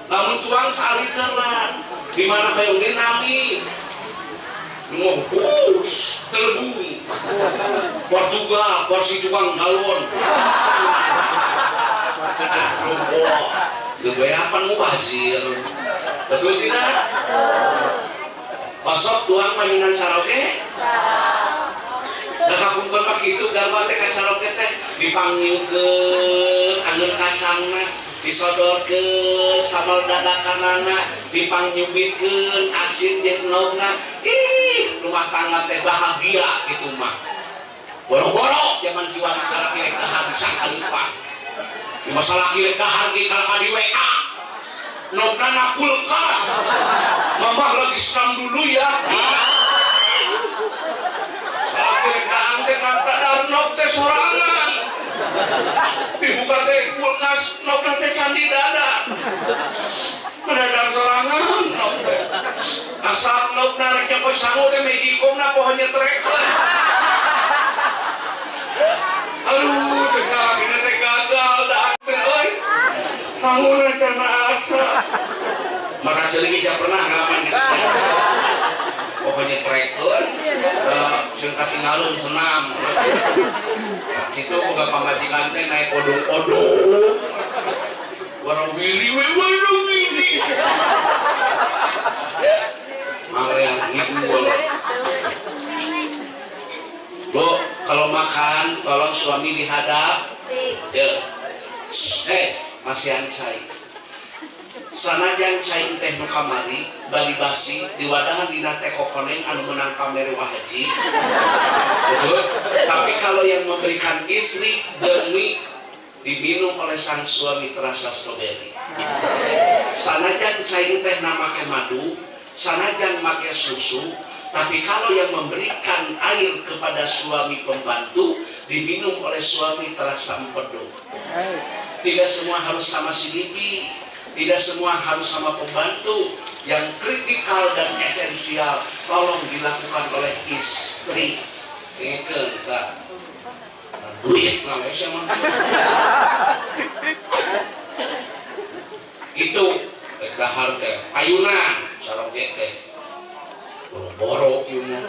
Namun tuang saliteran di mana kayak ini nami, ngobus, telebung, Portugal, porsi tukang galon. Gue apa mubazir? Betul tidak? Osok tuang mainan caroge? Nah, kapungkur mah kitu garwa teh ka caroge teh dipangyukeun angeun kacangna, disodorkeun sambal dadakanana, dipangyubitkeun asin jeung endogna. Ih, rumah tangga teh bahagia kitu mah. Boro-boro zaman kiwari salaki rek dahar bisa kalipat. Di masalah rek dahar ge kalah di WA. Endogna na kulkas. Mamah lagi senam dulu ya. Teh sorangan dibuka teh kulkas nokna teh candi dada mendadak sorangan nok teh asap nokna rek nyokot sangu teh mejikomna pohonnya trekeun. Aduh cek salakina teh gagal dah teh euy sanguna cenah asa. Maka selagi saya pernah ngalaman gitu pokoknya trekeun sing katingalun senam gitu boga pamajikan teh naik odong-odong warna wili warna wili. Ngidul. Bu, kalau makan tolong suami dihadap. Ya. Eh, masihan cai. Sanajan cai teh nu kamari bari basi diwadahan dina teh kokoneng anu meunang pamere haji. Betul? Tapi kalau yang memberikan istri demi diminum oleh sang suami terasa stroberi. Sanajan cai teh make madu, sanajan make susu, tapi kalau yang memberikan air kepada suami pembantu diminum oleh suami terasa empedu. Tidak semua harus sama si bibi, tidak semua harus sama pembantu. Yang kritikal dan esensial tolong dilakukan oleh istri. Ingatkan, tak? Duit lah, siapa? Itu dahar teh ayunan sareng teh. Boro-boro ieu mah.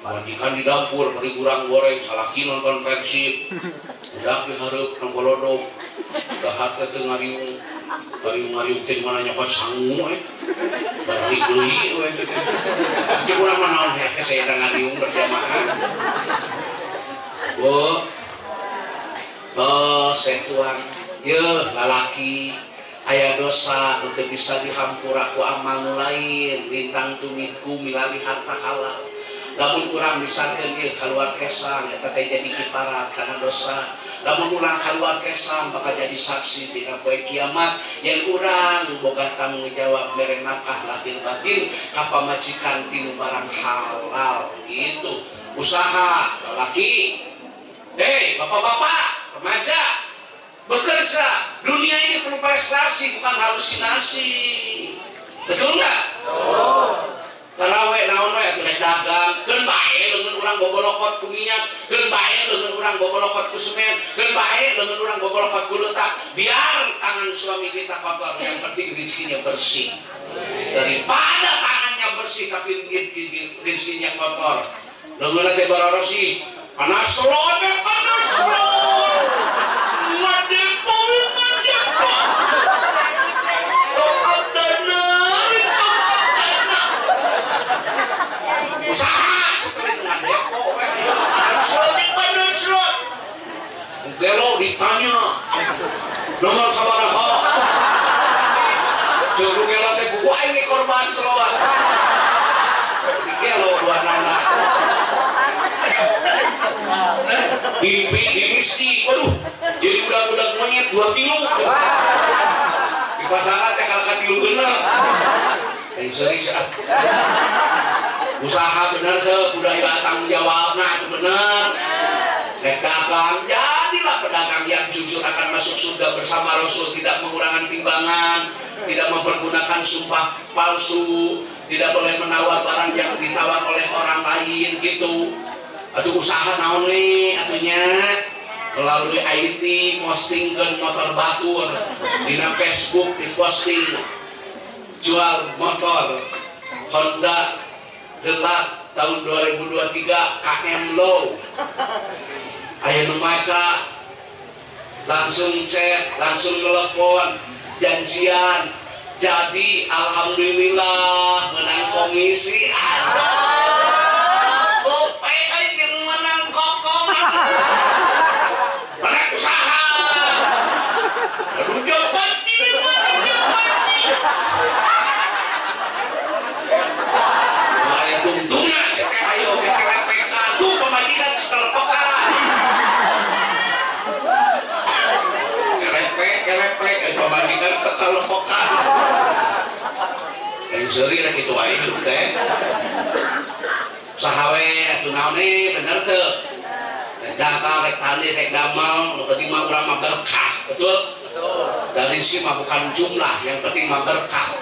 Majikan di dapur bari gurang goreng, salaki nonton Persib. Udah dihareup nang bolodok. Dahar teh teu ngariung. Ngariung-ngariung teh mana nyokot sangu eh. Bari deui we teh. Cek urang mah naon heh saya ngariung berjamaah. Bu. Tos teh tuang. Yeuh lalaki aya dosa nu teu bisa dihampura ku amal nu lain, lintang tumitku milari harta halal. Lamun urang disangkeun ieu kaluar kesang eta teh jadi kiparat kana dosa. Lamun urang kaluar kesang bakal jadi saksi dina poe kiamat yen urang boga tanggung jawab mere nafkah lahir batin ka pamajikan tinu barang halal gitu. Usaha lalaki, hei bapak-bapak, remaja, bekerja. Dunia ini perlu prestasi bukan halusinasi. Betul nggak? Betul. Tarawe naon we atuh rek dagang, keun bae leungeun urang bobolokot ku minyak, keun bae leungeun urang bobolokot ku semen, keun bae leungeun urang bobolokot ku letak. Biar tangan suami kita kotor, yang penting rezekinya bersih. Daripada tangannya bersih tapi rezekinya kotor. Leungeun teh bararosih, panas slot, panas slot. Ngadepo, ngadepo. Top up dana, top up dana. Usaha sekali ngadepo we. Slot, panas slot. Gelo ditanya. Nomor sabaraha? Jeung gelo teh buku aing korban selawat. Gelo dua nana. Di mistik, waduh, jadi budak-budak monyet 2 kilo. Di pasangan teh kalah 3 genep. Eh serius ah. Usaha bener teu, budaya tanggung jawabna itu bener. Rek dagang, jadilah pedagang yang jujur akan masuk surga bersama Rasul, tidak mengurangi timbangan, tidak mempergunakan sumpah palsu, tidak boleh menawar barang yang ditawar oleh orang lain gitu. Atau usaha naon nih atunya melalui IT posting ke motor batur dina Facebook diposting jual motor Honda Deluxe tahun 2023 KM low. Aya nu maca langsung chat, langsung telepon, janjian. Jadi alhamdulillah menang komisi. Aduh. Menang kokom. Menang usaha. Aduh jawabannya, jawabannya. Wah, tungtungna si teh ayo kekelepekan. Tuh pemajikan kekelepokan. Kelepek, kelepek, pemajikan kekelepokan. Yang seri lah gitu aja hidup teh. Sahawe atuh naon bener teu? Rek dagang, rek tani, rek damel, nu penting mah urang mah berkah, betul? Betul. Dari sini mah bukan jumlah, yang penting mah berkah.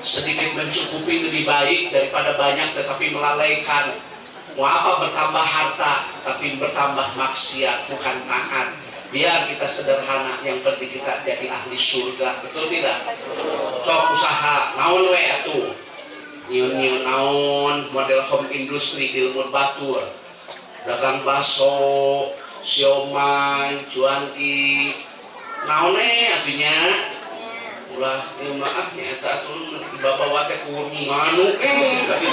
Sedikit mencukupi lebih baik daripada banyak tetapi melalaikan. Mau apa bertambah harta tapi bertambah maksiat, bukan taat. Biar kita sederhana, yang penting kita jadi ahli surga, betul tidak? Sok usaha, naon we atuh? Nyieun-nyieun naon model home industry di lembur batur, dagang bakso, siomay, cuanki, naon atunya ulah ieu mah ah nya eta atuh bapak teh kudu manuk tadi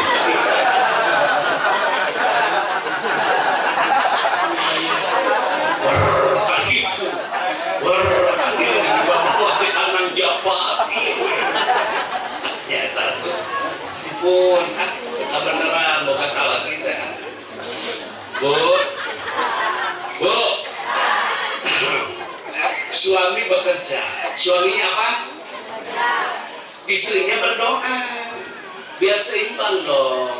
Ampun, kebenaran boga salah kita. Bu, bu, suami bekerja, suaminya apa? Istrinya berdoa, biar seimbang dong.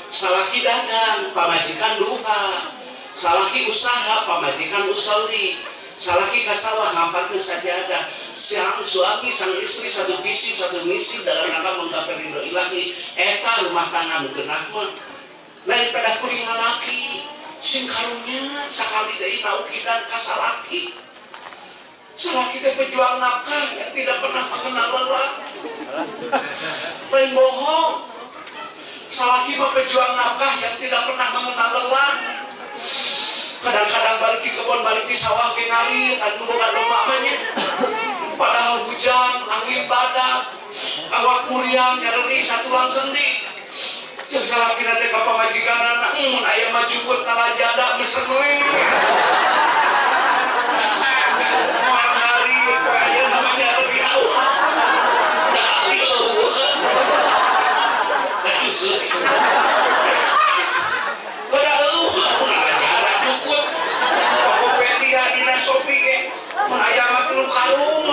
Salaki dagang, pamajikan duha. Salaki usaha, pamajikan usali. Salaki kasawah, ngamparkeun sajadah. Sang suami, sang istri satu visi, satu misi dalam rangka menggapai ridho ilahi. Eta rumah tangga nu geunah mah. Lain pada kuring lalaki, sing karunya sakali deui taukidan ka salaki. Salaki teh pejuang nafkah yang tidak pernah mengenal lelah. Lain bohong. Salaki mah pejuang nafkah yang tidak pernah mengenal lelah. Kadang-kadang balik di kebun, balik di sawah ke ngalir, kan boga domba mah nya. Padahal hujan, angin badak, awak muriang, nyereni satulang sendi. Ceuk salaki teh ka pamajikanana, mun aya mah jukut nalajada mesen we. Moal ngalir, aya namanya nyereni awak. Da ali eueuh. Aduh, seuih. Padahal eueuh nalajada jukut. Tokopedia dina Shopee ge mun aya mah 3 karung.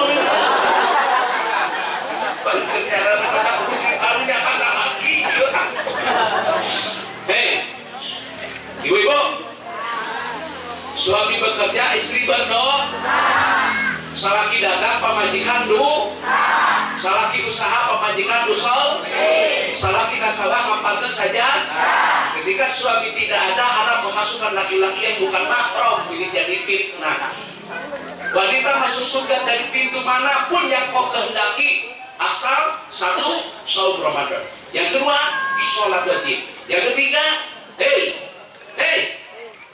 Balik nyereni kata kudu karunya ka salaki. Hei, ibu-ibu, suami bekerja, istri berdoa. Salaki dagang, pamajikan du. Salaki usaha, pamajikan usol. Salaki kasawah, ngamparkeun saja. Ketika suami tidak ada, harap memasukkan laki-laki yang bukan mahram, ini jadi fitnah. Wanita masuk surga dari pintu manapun yang kau kehendaki, asal satu, saum Ramadan. Yang kedua, sholat wajib. Yang ketiga, hey, hey,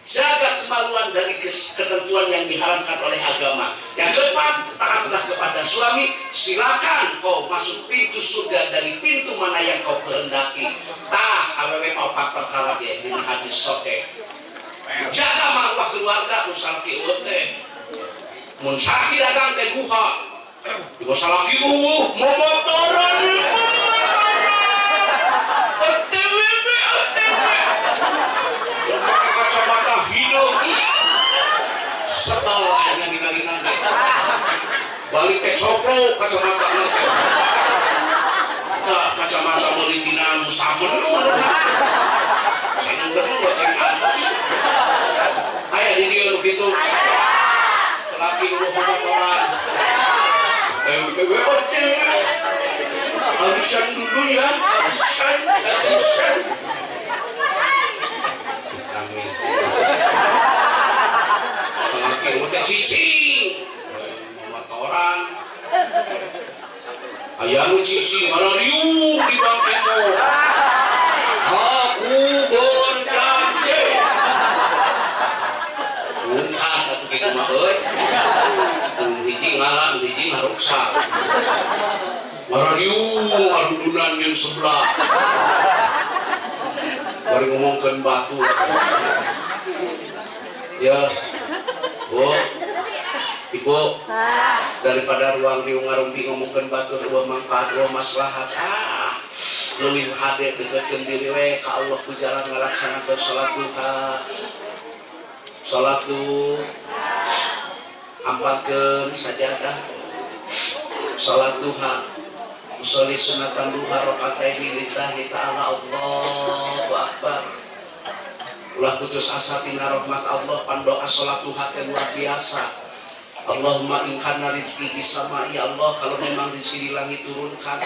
jaga kemaluan dari ketentuan yang diharamkan oleh agama. Yang keempat, taatlah kepada suami. Silakan kau masuk pintu surga dari pintu mana yang kau kehendaki. Tah, awewe opat perkara dia di hadis sahih. Jaga marwah keluarga, usalaki eueuh teh. Mun salaki dagang teh duha. Ibu salaki eueuh, momotoran, momotoran. OTW, OTW. Pakai kacamata hidung. Setel aja ningali nanti. Balik teh coplok kacamata teh. Nah, kacamata meuli tina nu samen. Ceng bener ceng anu. Aya di dieu nu kitu. Salaki eueuh momotoran. OTW. Arisan dulu ya, arisan, arisan. Amin. Salaki eueuh teh cicing. Motoran. Aya nu cicing marariung di bangkemo. Aku berjanji. Ungkap atuh kitu mah euy. Hiji ngalah, hiji ngaruksak. Marariung arundunan jeung sebelah. Bari ngomongkeun batu. Ya. Bu. Ibu. Daripada ruang riung ngarumpi ngomongkeun batur eueuh manfaat eueuh maslahat. Ah, leuwih hade deketkeun diri we ka Allah ku jalan ngalaksanakeun salat duha. Salat duha. Amparkeun sajadah. Salat duha. Usolli sunatan duha rakaataini lillahi ta'ala. Allahu akbar. Ulah putus asa tina rahmat Allah, pandoa salat duha teh luar biasa. Allahumma in kana rizki bisama, ya Allah, kalau memang rizki di langit turunkan,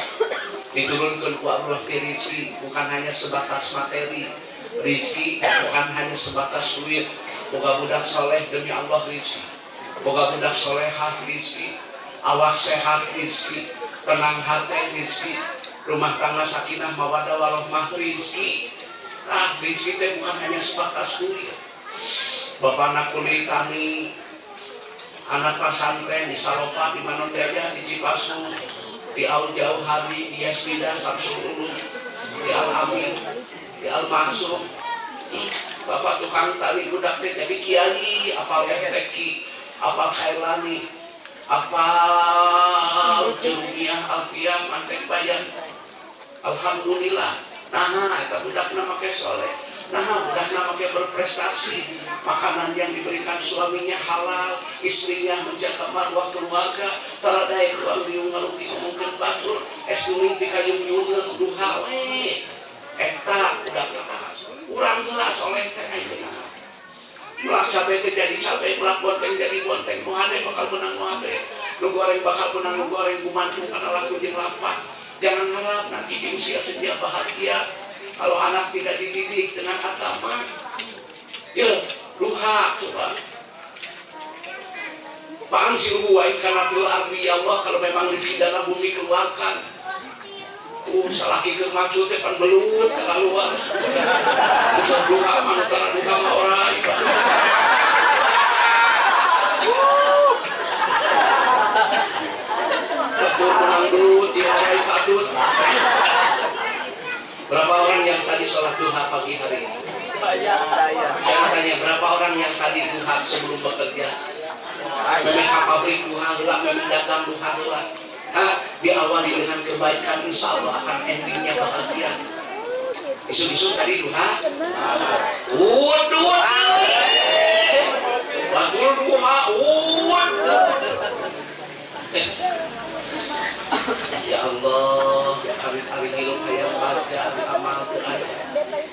diturunkan ku Allah teh rizki bukan hanya sebatas materi, rizki bukan hanya sebatas duit. Boga budak soleh demi Allah rizki, boga budak solehah rizki, awak sehat rizki, tenang hati rizki, rumah tangga sakinah mawadah warahmah rizki. Ah, rizki teh bukan hanya sebatas duit. Bapak anak kulit tani, anak pesantren di Salopa, di Manonjaya, di Cipasung, di Al Jauhari, di Yasmida, Samsul Ulum, di Al Amin, di Al Maksum. Bapak tukang tani budak teh jadi kiai, apal MTQ, apal Kailani, apal Jurumiyah, Alfiyah, Mantek Bayan. Alhamdulillah. Nah, eta budakna make soleh. Nah, budakna make berprestasi. Makanan yang diberikan suaminya halal, istrinya menjaga marwah keluarga, tara daek luang diung ngaluki ngomongkeun batur, es kuning pikayung-yungeun duha we. Eta budakna urang heula soleh teh ayeuna. Mulak cabe teh jadi cabe, mulak bonteng jadi bonteng, nu hade bakal menang nu hade, nu goreng bakal menang nu goreng, gumantung kana laku jeung lapah. Jangan harap nanti di usia senja bahagia kalau anak tidak dididik dengan agama. Ya, duha coba. Bangsiru wa in kana fil ardi ya Allah, kalau memang dipidana bumi keluarkan. Salaki keur maju teh pan belut keluar. Bisa duha mah nu tara duha mah ora. Betul menang belut di orai kadut. Berapa orang yang tadi sholat duha pagi hari ini? Saya tanya, berapa orang yang tadi duha sebelum bekerja? Memang pabrik duha heula, memang dagang duha heula. Hah, diawali dengan kebaikan, insya Allah akan endingnya bahagia. Isu-isu tadi duha, waduh, waduh duha, waduh. Ya Allah, ya kami hari hidup hayang baca, ari amal teu aya.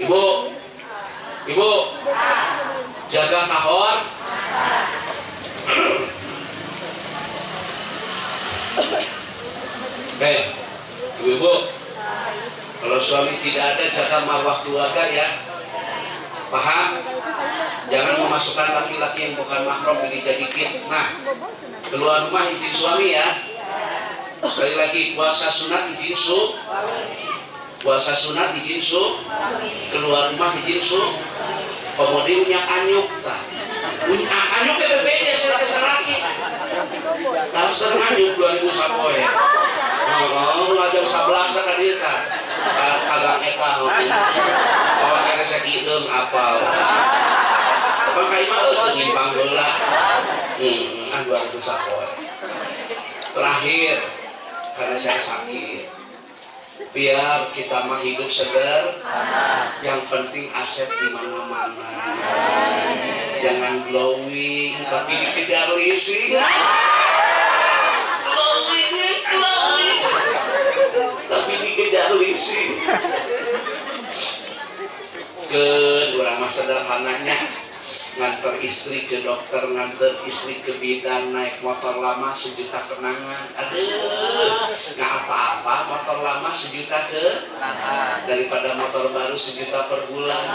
Ibu, ibu, jaga kahor. Hei, ibu-ibu, kalau suami tidak ada, jaga marwah keluarga ya. Paham? Jangan memasukkan laki-laki yang bukan mahram ini jadi fitnah. Keluar rumah izin suami ya. Sekali lagi, puasa sunat izin su, puasa sunat izin su, keluar rumah izin su, kemudian minyak anyuk tak, minyak anyuk ke BPJS saya kesaraki, harus teranyuk 2000 sapoe. Oh, jam 11 kan dia tak, kagak eka, oh kira saya hidung apal, apa kayak mah nyimpang heula, 2000 sapoe. Terakhir, karena saya sakit, biar kita mah hidup seger, yang penting aset di mana-mana, jangan glowing tapi dikejar leasing, glowing, glowing, tapi dikejar leasing. Kedua mah sederhananya, nganter istri ke dokter, nganter istri ke bidan, naik motor lama sejuta kenangan. Aduh, nggak apa-apa motor lama sejuta ke daripada motor baru sejuta per bulan.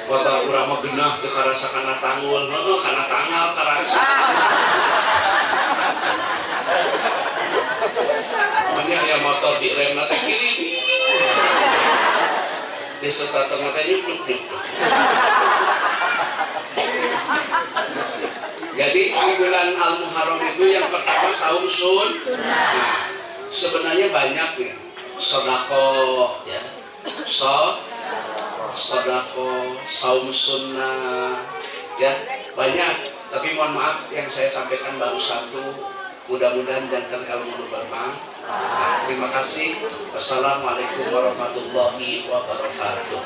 Motor urang mah genah teu karasa kana tanggul, heuh kana tanggal karasa. Banyak yang motor di rem teh kiri. Di serta tengah nyuk nyuk nyuk. Jadi di bulan Al-Muharram itu yang pertama saum sun. Nah, sebenarnya banyak nih sodako ya, sodako, saum sunnah ya banyak. Tapi mohon maaf yang saya sampaikan baru satu. Mudah-mudahan jantan ilmu bermanfaat. Terima kasih. Wassalamualaikum warahmatullahi wabarakatuh.